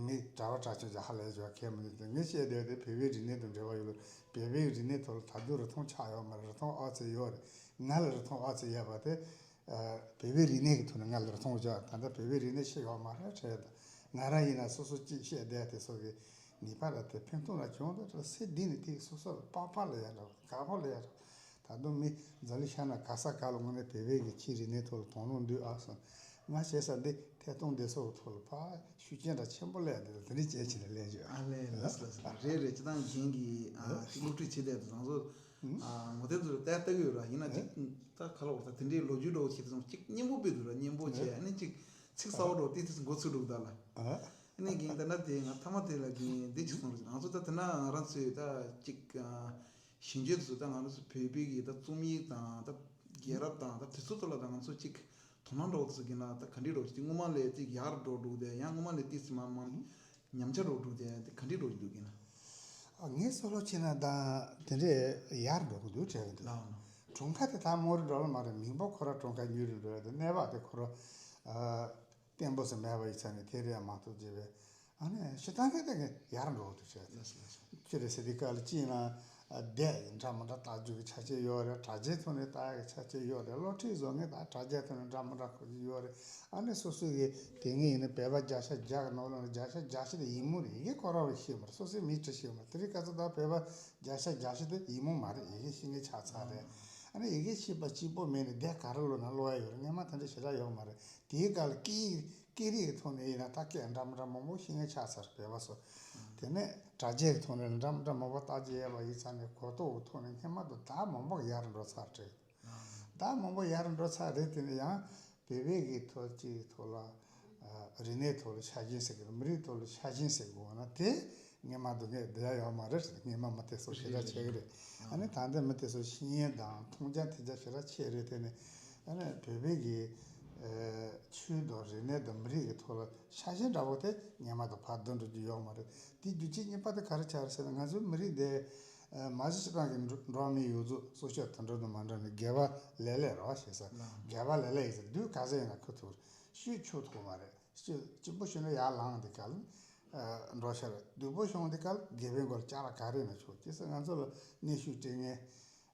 མི་གྲྭ་པ་གྲྭ་ཆུང་ཅིག་ཧ་ལས་ཅོག་གལ་མི་འདུག་དེ་ངས་བཤད་བསྡད་དེ། བོད་པའི་རིག་གནས་དང་འབྲེལ་བ་ཡོད་ལ། བོད་པའི་རིག་གནས་ཐོག་ལ་ད་དུང་རིན་ཐང་ཆག་ཡོད་མ་རེད། རིན་ཐང་ཨོ་ཙི་ཡོད་རེད། ང་ལ་རིན་ཐང་ཨོ་ཙི་ཡོད་པ་དེ། ཨ། བོད་པའི་རིག་གནས་ཀྱི་ཐོག་ནས་ང་ལ་རིན་ཐང་ཅོག་ད་ལྟ་བོད་པའི་རིག་གནས་ཤེས་ཡོད་མ་རེད་དྲན། ད་ང་རང་ཡིན་ན་སོ་སོ་གཅིག་བཤད་བསྡད་དེ་སོ་གི་ནུས་པ་ལ་དེ་ཕན་ཐོགས་ལ་བྱུང་། ད་ལྟ་སེ་འདི་ནི་དེ་སོ་སོ་ལ་པགས་པ་ལ་ཡ་འདྲ་བ། དཀར་པོ་ལ་ཡ་འདྲ་བ། ད་དུང་མི་འཛམ་གླིང་ཤར་ན་ག་ས་ག་ལ་དངོས་གནས་བོད་པའི་གི་ཕྱིའི་རིག་གནས་ཐོག་ལ་དོ་སྣང་འདུག་ཨ་སོང་། ང་བྱས་ས་འདི་ཐད་གཏོང་འདི་ཚོ་གི་ཐོག་ལ་ཕར་ཤུགས་རྐྱེན་འདྲ་ཆེན་པོ་སླེབས་འདུག་དེ་འདྲ་བྱས་བྱས་ནས་སླེབས་བྱུང་། ཨ་ལས། ལགས་སོ་ལགས་སོ། རེད་རེད། སྤྱིར་བཏང་རྒན་གྱིས་ཨ་ཅིག་སློབ་ཁྲིད་བྱེད་བསྡད་དུས་བཟང་ཚོ། ཨ། ངོ་དེབ་ཚོ་ལྟ་ལྟ་གི་ཡོད་ར། ཡིན་ན་ཅིག་ད་ག་ལ་བར་ད་དེ་འདྲའི་ལོ་རྒྱུས་འདྲ་བོ་བྱེད་དུས་ཙམ་ཅིག་སྙན་པོ་དཔེ་འདུག་ར། སྙན་པོ་བྱས། ཨ་ནི་ཅིག་ཚིག་གསར་པ་འདྲ་བོ་ཏིག་ཏིག་འགོ་ཚུགས་འདུག་ད་ལ། ཨ་ནི་རྒན་ད་ལྟ་དེ་ང་མཐའ་མ་དེ་ལ་རྒན་འདི་ཅིག་གསུངས་རོགས། ང་ཚོ་ད་དེ་ན་ང་རང་ཚོས་ད་ཅིག་ཨ་ཞིབ་འཇུག་དེ་ཚོ་ད་ང་རང་ཚོ་བོད་པའི་གི་ད་རྩོམ་ཡིག་དང་ད་རྒྱལ་རབས་དང་ད་དེ་ཚོ་ཐོག་ལ་ད་ང་ཚོ་ཅིག་དོ་སྣང་འདྲ་བོ་དེ་ཚོ་གི་ན་ད་ག་འདྲའི་འདྲ་བོ་ཅིག་སྔོན་མ་ལས་ཅིག་ཡག་འགྲོ་འདུག་དེ་ཡང་སྔོན་མ་ལས་ཏིག་ཙམ་མ་མང་ཉམས་ཆག་འགྲོ་འདུག་དེ་དེ་ག་འདྲའི་འགྲོ་གི་འདུག་གི་ན། ཨ། ངས་གསལ་པོ་བྱས་ན་ད་དེ་འདྲའི་ཡག་འགྲོ་གི་འདུག་དྲན་གི་འདུག་ལགས། གྲུབ་མཐའ་དེ་ད་མུ་མཐུད་འགྲོ་ལ་མ་རེད། མི་འབོར་ཁོ་རང་གྲུབ་མཐའ་ཉུང་རུ་འགྲོ་ཡ་དེ། གནས་བབ་དེ་ཁོ་རང་ཨ་བརྟན་པོ་ཞིག་མེད་པ་ཡིན་ཙང་ནས་དེ་རེད་མ་གཏོགས་བྱས་པས། ཨ་ནི་སྤྱིར་བཏང་གི་ད་ངས་ཡག་འགྲོ་གི་འདུག་དྲན་གི་འདུག་ལགས་སོ། ལགས་སོ། ཅི་རེད་ཟེར་དུས་སྐབས་ལ་གཅིག་ན་ཨ་དེབ་འདྲ་མི་འདྲ་ལྟ་རྒྱུ་གི་ཆ་རྐྱེན་ཡོད་རེད། དྲ་རྒྱའི་ཐོག་ནས་ལྟ་ཡ་གི་ཆ་རྐྱེན་ཡོད་རེད། སློབ་ཁྲིད་བཟོ་མཁན་ད་དྲ་རྒྱའི་ཐོག་ནས་འདྲ་མི་འདྲ་གོ་རྒྱུ་ཡོད་རེད། ཨ་ནི་སོ་སོ་གི་དེ་སྔ་ཡིན་ན་བོད་པ་བརྒྱ་ཆ་བརྒྱ་གི་ནང་ལོགས་ནས་བརྒྱ་ཆ་བརྒྱད་ཅུ་དེ་ཡིག་རྨོངས་རེད། ཡི་གེ་ཁོ་རང་ལ་ཤེས་མ་རེད། སོ་སོའི་མིང་བྲིས་ཤེས་མ་རེད། དེ་རིང་ཁ་སང་ད་བོད་པ་བརྒྱ་ཆ་བརྒྱད་ཅུ་དེ་ཡིག་རྨོངས་མ་རེད། ཡི་གེ་ཤེས་མཁན་ཆགས་ཚར་རེད། ཨ་ནི་ཡི་གེ་ཤེས་པ་གཅིག་པོ་མེད་ནས་དེབ་ག་རེ་ཀློག་ན་ཀློག་ཡ་ཡོད་རེད། སྔོན་མ་དེ་འདྲ་ཞེ་དྲག་ཡོད་མ་རེད། དེའི་སྐབས་ལ་སྐད་ཡིག་སྐད་རིགས་ཀྱི་ཐོག་ནས་ཡིན་ན་ད་སྐད་འདྲ་མི་འདྲ་མང་པོ་ཤེས་མཁན་ཆགས་ཚར། བོད་པ་ཚོ། དེ་ནས་དྲ་རྒྱའི་ཐོག་ནས་འདྲ་མི་འདྲ་མང་པོ་བརྟག་དཔྱད་ཡོད་པ་ཡིན་ཙང་ནས་གོ་རྟོགས་ཀྱི་ཐོག་ནས་སྔོན་མ་དང་ད་མང་པོ་ཡར་འགྲོ་ཚར་རེད། ད་མང་པོ་ཡར་འགྲོ་ཚར་རེད། དེ་ནས་ཡང་བོད་པའི་གི་ཐོག་གཅིག་ཐོག་ལ་ཨ་རིག་གནས་ཐོག་ལ་ཆ་རྐྱེན་ཟེར་གི་རེད། མི་རིགས་ཐོག་ལ་ཆ་རྐྱེན་ཟེར་དགོས་ན་དེ་སྔོན་མ་དང་ངས་བསྡུར་ཡ་ཡོད་མ་རེད། སྔོན་མ་མི་དེ་ཚོ་ཞེ་དྲག་བྱེད་གི་རེད། ཨ་ནི་ད་ལྟ་མི་དེ་ཚོ་ཤེས་ཡོན་དང་མཐོང་རྒྱ་ཐོས་རྒྱ་ཞེ་དྲག་ཆེ་རེད། དེ་ནས་ཨ་ནི་བོད་པའི་གི་ཨ་ཆོས་དང་རིག་གནས་དང་མི་རིགས་ཀྱི་ཐོག་ལ་ཆ་རྐྱེན་འདྲ་བོ་དེ་སྔོན་མ་དང་ཕར་བསྡུར་འགྲོ་རྒྱུ་ཡོད་མ་རེད། དེ་རྒྱུ་རྐྱེན་གཉིས་པ་དེ་ག་རེ་ཆགས་རེད་ཟེར་ན། ང་ཚོའི་མི་རིགས་འདི་ཨ་མ་གཞི་སྤྱིར་བཏང་གི་འགྲོ་འགྲོ་བ་མིའི་ཡོངས་རྫོགས་སྲོག་ཆགས་དུད་འགྲོ་དང་མ་འདྲ་ནས་སྒེར་པ་ལེ་ལེ་རེད་བ། ཞེ་ས་སྒེར་པ་ལེ་ལེ་ཡིན་ཙང་སྡུག་ག་ཚོད་ཡིན་ན་ཁུར་ཐུབ་རེད། ཤོད་ཆོག་ཐུབ་མ་རེད། སྐྱིད་སྐྱིད་པོ་བྱུང་ན་ཡར་ལངས་དེ་ག་ལ་ཨ་འགྲོ་ཤ་རེད། སྡུག་པོ་བྱུང་དེ་ག་ལ་སྒེར་པའི་མགོ་ལ་ལྕགས་ར་ག་རེ་ན་ཆོག་ཅེས་ང་ཚོ་ལ་གནོན་ཤུགས་སྤྲད་མཁན།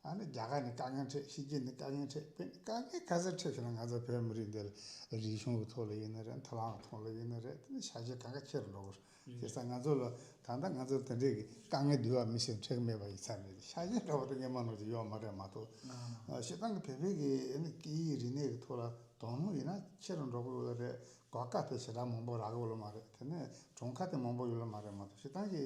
ཨ་ནི་རྒྱ་གར་ནས་དཀའ་ངལ་འཕྲད། ཕྱི་རྒྱལ་ནས་དཀའ་ངལ་འཕྲད། དཔེར་ན་དཀའ་ངལ་ག་ཚོད་འཕྲད་བྱུང་ན་ང་ཚོ་བོད་མི་རིགས་འདི་ལ་རིག་གཞུང་གི་ཐོག་ལ་ཡིན་ན་རེད། མཐུན་ལམ་གི་ཐོག་ལ་ཡིན་ན་རེད། དེ་ནི་ཤ་ཞེན་གང་ག་ཆེ་རུ་འགྲོ་གི་རེད། དེ་ས་ང་ཚོ་ལ་ད་ལྟ་ང་ཚོ་དེ་འདྲའི་གི་དཀའ་ངལ་འདུལ་བ་མི་སེམས་འཕྲད་གི་མེད་པ་ཡིན་ཙང་ནས་ཤ་ཞེན་འདྲ་བོ་དེ་སྔོན་མ་ནང་བཞིན་ཡོད་མ་རེད་མ་གཏོགས། ཨ་སྤྱིར་བཏང་གི་བོད་པའི་གི་ཨ་ནི་སྐད་ཡིག་རིག་གནས་ཀྱི་ཐོག་ལ་དོ་སྣང་ཡིན་ན་ཆེ་རུ་འགྲོ་གི་ཡོད་ལ་རེད། གོ་སྐབས་དེ་ཞེ་དྲག་མང་པོ་རག་གི་ཡོད་ལ་མ་རེད། དེ་ནས་གྲུབ་འབྲས་དེ་མང་པོ་ཡོད་ལ་མ་རེད་མ་གཏོགས་སྤྱིར་བཏང་གི་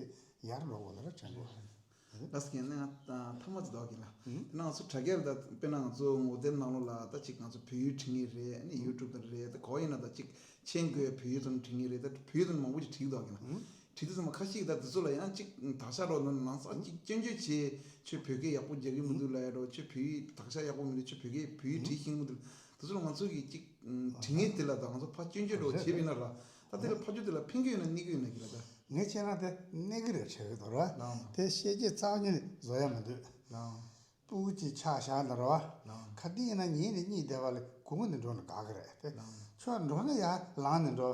ཡར་འགྲོ་གི་ཡོད་ལ་རེད་དྲན་གི་ཡོད། ལགས་སོ། རྒན་ལགས། ཐ་མ་ཅིག་འདུག་རྒན་ལགས། དེ་ན་ང་ཚོ་དྲ་རྒྱ་ལ་ད་དཔེར་ན་ང་ཚོ་ངོ་དེབ་ནང་ལོགས་ལ་ད་ཅིག་ང་ཚོ་བོད་ཡིག་བྲིས་མཁན་རེད། ཨ་ནི་ཡུ་ཊུབ་དང་རེད། ད་གོ་ཡིན་ན་ད་ཅིག་མཆན་འགོད་བོད་ཡིག་ཐོག་ནས་བྲིས་མཁན་རེད། ད་བོད་ཡིག་ཐོག་ནས་མང་པོ་ཅིག་བྲིས་འདུག་རྒན་ལགས། བྲིས་དུས་ཙམ་པ་ཁ་ཤས་ཀྱིས་ད་དེ་ཚོ་ལ་ཡང་ཅིག་དག་ཆ་རོགས་ནང་ནང་ས་ཅིག་སྐྱོན་བརྗོད་བྱས། ཁྱོད་བོད་སྐད་ཡག་པོ་རྒྱག་གི་མི་འདུག་ལབ་ཡ་རོགས། ཁྱོད་བོད་ཡིག་དག་ཆ་ཡག་པོ་མི་འདུག་ཁྱོད་བོད་སྐད་བོད་ཡིག་བྲིས་ཤེས་ཀྱི་མི་འདུག་དེ་ཚོ་ལ་ང་ཚོ་གིས་ཅིག་བྲིས་མཁན་དེ་ལ་ད་ང་ཚོ་ཕར་སྐྱོན་བརྗོད་རོགས་བྱས་པ་ཡིན་ན་ར། ད་དེ་ལ་ཕར་ཕྱོགས་དེ་ལ་ཕན་གྱི་ཡོད་ན་གནོད་ཀྱི་ཡོད་ན་རྒན་ལགས་ད། ངས་བྱས་ན་དེ་གནོད་ཀྱི་རེད་དྲན་གྱི་འདུག་ར། ལགས། དེ་བཤད་རྒྱུ་རྩ་བ་ཉིད་ནས་བཟོ་ཡ་མི་འདུག་ལགས། སྤུ་གུ་གཅིག་ཆགས་བཞག་ན་ར། ལགས། ག་དུས་ཡིན་ན་ཉིན་ནས་གཉིད་བསྡད་པ་ལས་གོང་ནས་འགྲོ་ན་དགའ་གི་རེད་དེ། ལགས། ཁྱོད་འགྲོ་ན་ཡར་ལངས་ནས་འགྲོ།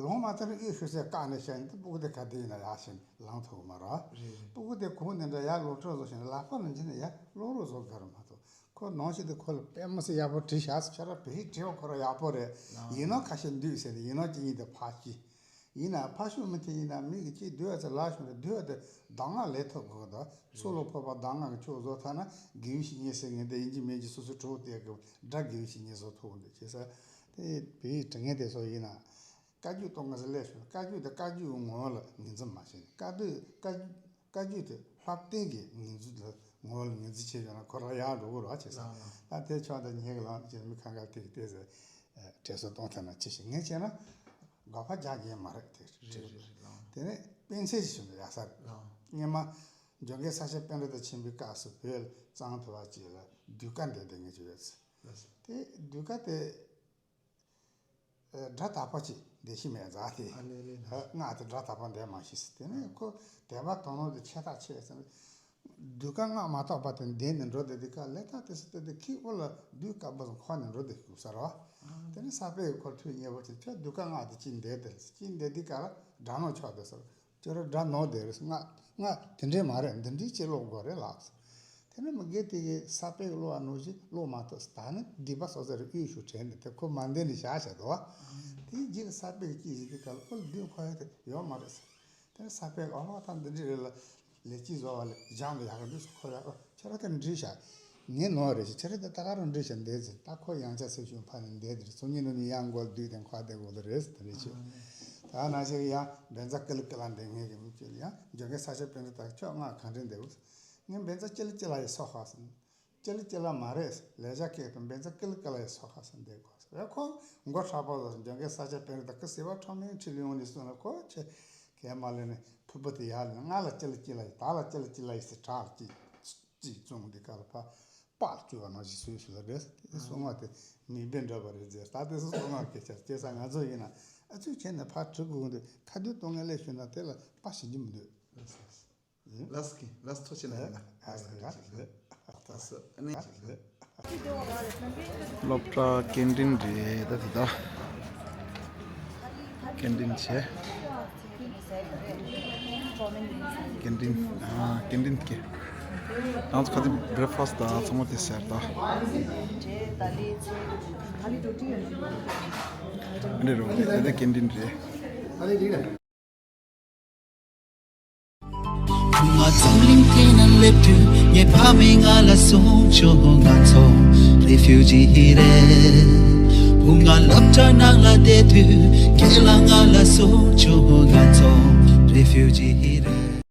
ལངས་མ་ཐུབ་ན་གཡུག་ཤུགས་ཟེར་བཀག་ནས་བཞག་ཡིན་དུས་སྤུ་གུ་དེ་ག་དུས་ཡིན་ན་ཡར་ཕྱིན་ལངས་ཐུབ་ཀྱི་མ་རེད། རེད་རེད། སྤུ་གུ་དེ་གོང་ནས་འགྲོ་ཡར་སློབ་གྲྭར་བཟོ་བཞིན་ལག་པ་ནང་བྱིན་ནས་ཡར་ཀློག་རོགས་བཟོ་དགོས་རེད་མ་གཏོགས། ཁོ་ནང་བཞིན་དུ་ཁོ་ལ་དཔེ་མི་སྲིད་ཡག་པོ་བྲིས་བཞག་ཟེར། ཁྱོད་རང་བོད་ཡིག་བྲིས་པ་ཁོ་རང་ཡག་པོ་རེད། ལགས། ཡིན་ནའང་ཁ་ཤས་འདུག་ཟེར་ནས་ཡིན་ནའང་གཅིག་གཉིས་དེ་ཕར་བཤུས། ཡིན་ན་ཕར་བཤུས་མི་དེ་ཡིན་ན་མི་གིས་གཅིག་བསྡུས་པ་ཚོ་ལབ་བྱུང་རེད། བསྡུས་པ་དེ་གདམས་ངག་ལས་ཐུབ་དགོས་ཀྱི་འདུག་སྲོག་ལ་ཕོག་པ་གདམས་ངག་གི་ཁྱོད་བཟོ་ཐུབ་ན་དགེ་བའི་བཤེས་གཉེན་ཟེར་མཁན་དེ་ཡིན་གཅིག་མིན་གཅིག་སོ་སོའི་གྲོགས་དེ་གི་དགྲ་དགེ་བའི་བཤེས་གཉེན་བཟོ་ཐུབ་ཀྱི་འདུག་བྱས་ཙང་དེ་བོད་ཡིག་འབྲི་མཁན་དེ་ཚོ་ཡིན་ན། བཀའ་བརྒྱུད་གཏོང་ག་ཟེར་སླེབས་བྱུང་། བཀའ་བརྒྱུད་དེ་བཀའ་བརྒྱུད་ངོ་བོ་ལ་ངོས་འཛིན་མ་བྱས་ནས། བཀའ་བརྒྱུད་བཀའ་བརྒྱུད་དེ་ལྷ་བསྟན་གྱི་ངོས་འཛིན་ལ་ངོ་བོ་ལ་ངོས་འཛིན་བྱས་ཡོད་ན་ཁོ་རང་ཡར་འགྲོ་གི་རེད་བ། བྱས་ཙང་ལགས་ལགས། ད་དེ་ཕྱོགས་དེ་ཉེ་གི་ལངས་བྱས་མི་གང་ག་དེ་གི་ལྟས་ཟེར་དྲན་གསོ་གཏོང་ཐུབ་ན་ཅི་ཞིག་ངས་བྱས་ན་དགག་པ་རྒྱག་མཁན་མ་རེད། དེ་རེད་རེད་རེད་རེད་ལགས། དེ་ནས་དཔེ་མཚོན་ཞིག་བྱུང་ན་ཡག་ས་རེད། ལགས། སྔོན་མ་འཇོ་མཁན་ས་སྐྱ་པཎྜི་ཏ་ཆེན་པོའི་སྐབས་སུ་བོད་ལ་གཙང་ཐུབ་པ་ཅིག་ལ་ཟློས་གར་འདི་འདྲ་ངེས་ཅིག་ཡོད་ཟེར། ལགས་སོ། དེ་ཟློས་གར་དེ། སྒྲ་དག་པ་ཅིག་འདེད་ཤེས་མེད་ཙང་དེ། ཨ་ལེ་ལེ་ལེ། སྔགས་དེ་སྒྲ་དག་པ་འདེད་མ་ཤེས་ཟེར། དེ་ནས་ཁོ་དད་པ་དོན་ལོ་དེ་ཆེ་ཐག་ཆོད་ཟེར། གདུལ་དཀའ་སྔགས་མ་ཐོབ་པ་དེ་འདེད་ནས་འགྲོ་བསྡད་དུས་ཀ་ལས་ད་དེ་སུ་དེ་དེ་ཁྱི་ཨོ་ལ་གདུལ་དཀའ་པོ་ཟེར་འཁོར་ནས་འགྲོ་བསྡད་དགོས་ས་རེད་བ། དེ་ནས་ས་པཎ་གྱིས་ཁོར་ཐུགས་མཉེས་པོ་བྱས། ཁྱོད་གདུལ་དཀའ་སྔགས་དེ་ཅི་འདེད་དེ་ཅི་འདེད་དུས་ཀ་ལ་སྒྲ་ནོར་ཆོག་དེ་ཟེར། ཁྱོད་རང་སྒྲ་ནོར་བསྡད་རེད། སྔགས་སྔགས་དེ་འདྲའི་མ་རེད། འདི་འདྲའི་ཅིག་ཀློག་དགོས་རེད་ལགས། དེ་ནས་མི་རྒན་དེ་གིས་ས་པཎ་གྱིས་ཀློག་པ་ནང་བཞིན་ཀློག་མ་ཐུབ། ད་ནི་སྡིག་པ་སོ་སོ་རེད། དབུལ་ཞིང་དྲན་ནས་དེ་ཁོ་མ་འདི་འདྲ་བཞག་བཞག་འདུག་བ། དེའི་རྗེས་ལ་ས་པཎ་གྱིས་ཅི་ཟེར་དུས་ཀ་ལ་ཨོ་ལ་གདུལ་འཁོར་ཡ་དེ་ཡོད་མ་རེད་ཟེར། དེ་ནས་ས་པཎ་གྱིས་ཨོ་ད་འདི་འདྲ་རེད་ལ། ལས་ཅི་བཟོ་བ་ལས་སྦྱངས་པ་ཡག་གི་འདུག་ཟེར། ཁོ་ལ་ཨོ་ཁྱོད་རང་དེ་འདྲ་བཞག་ངས་ནོར་རེད་ཟེར། ཁྱོད་རང་དེ་ད་ག་རང་འདྲ་བཞག་འདེད་ཟེར། ད་ཁོ་ཡང་བསྐྱར་སེམས་ཤུགས་འཕར་ནས་འདེད་དེ་རེད། སང་ཉིན་གནངས་ཉིན་ཡང་མགོ་བསྡུས་ཏེ་འཁོར་བསྡད་དགོས་ལ་རེད་ཟེར། དེ་འདྲ་བྱས། ད་ནང་བཞིན་ཡང་བཛྲ་ཀཱི་ལི་ཀཱི་ལ་འདེད་མཁན་གྱི་མི་ཚོས་ཡང་འཇམ་མགོན་ས་སྐྱ་པཎྜི་ཏ་ཁྱོད་སྔགས་གང་འདྲ་འདེད་དགོས་ཟེར། ངས་བཛྲ་ཀཱི་ལི་ཀཱི་ལ་ཡི་སྭཱ་ཧཱ་ཟེར། ཀཱི་ལི་ཀཱི་ལ་མ་རེད། ལེགས་སྦྱར་སྐད་དུ་བཛྲ་ཀཱི་ལི་ཀཱི་ལ་ཡི་སྭཱ་ཧཱ་ཟེར་འདེད་དགོས་ཟེར། ཡ་ཁོ་མགོ་མཁྲེགས་པོ་ཟེར། འཇམ་མགོན་ས་སྐྱ་པཎྜི་ཏ་སྐུ་གཟི་བརྗིད་ཁྲོམ་མེ་ཁྲི་ལི་ཡོང་ནས་གསུངས་ལ་ཁོ་ཆེ་གས་མ་ལེན་ནས་ཕུར་བུ་དེ་ཡར་ལེན། སྔགས་ལ་ཀཱི་ལི་ཀཱི་ལ་ཡི། དག་ལ་ཀཱི་ལི་ཀཱི་ལ་ཡི་ཟེར། བྲག་ལ་ཅིག་ཅིག་བཙུགས། འདི་ག་ལ་ཕར་པགས་བཅུག་པ་ནང་བཞིན་བཟོས་ཤིག་ལ་རེད། དེ་གསང་སྔགས་དེ་མིག་དཔེ་འདྲ་པོ་རེད་ཟེར། ད་དེ་ཚོ་གསང་སྔགས་སྐད་ཆ་རེད། བྱས་ཙང་ང་ཚོ་ཡིན་ན་ཨ་ཚུགས་བྱས་ནས་ཕར་བྲི་དགོས་འདུག་ཁ་བསྡུར་གཏོང་མཁན་སླེབས་ཤོར་ན་དེ་ལ་པ་ཞིག་རྒྱུ་མི་འདུག་ལགས་ཀྱི་ལགས་ཐུགས་རྗེ་གནང་། ལགས་ཐུགས་རྗེ་གནང་། ལགས་ཨ་ནི། སློབ་གྲྭ་སྐྱེལ་འདྲེན་རེད་ད་དེ་ད། སྐྱེལ་འདྲེན་བྱས། སྐྱེལ་འདྲེན། ཨ། སྐྱེལ་འདྲེན་གྱི། ང་ཚོ་ཁ་སང་བྷི་རེག་ཕ་སི་དང་ཚང་མ་དེ་ཟེར་ད། འདི་རུ་དེ་ད་སྐྱེལ་འདྲེན་རེད། བུ་ང་འཛམ་གླིང་སྟེང་ན་སླེབས་དུས་ངའི་ཕ་མས་ང་ལ་གསུངས་བྱུང་། ང་ཚོ་རེ་ཕིའུ་ཇི་རེད། བུ་ང་སློབ་གྲྭ་ནང་ལ་བསྡད་དུས་རྒན་ལགས་ང་ལ་གསུངས་བྱུང་། ང་ཚོ་རེ་ཕིའུ་ཇི་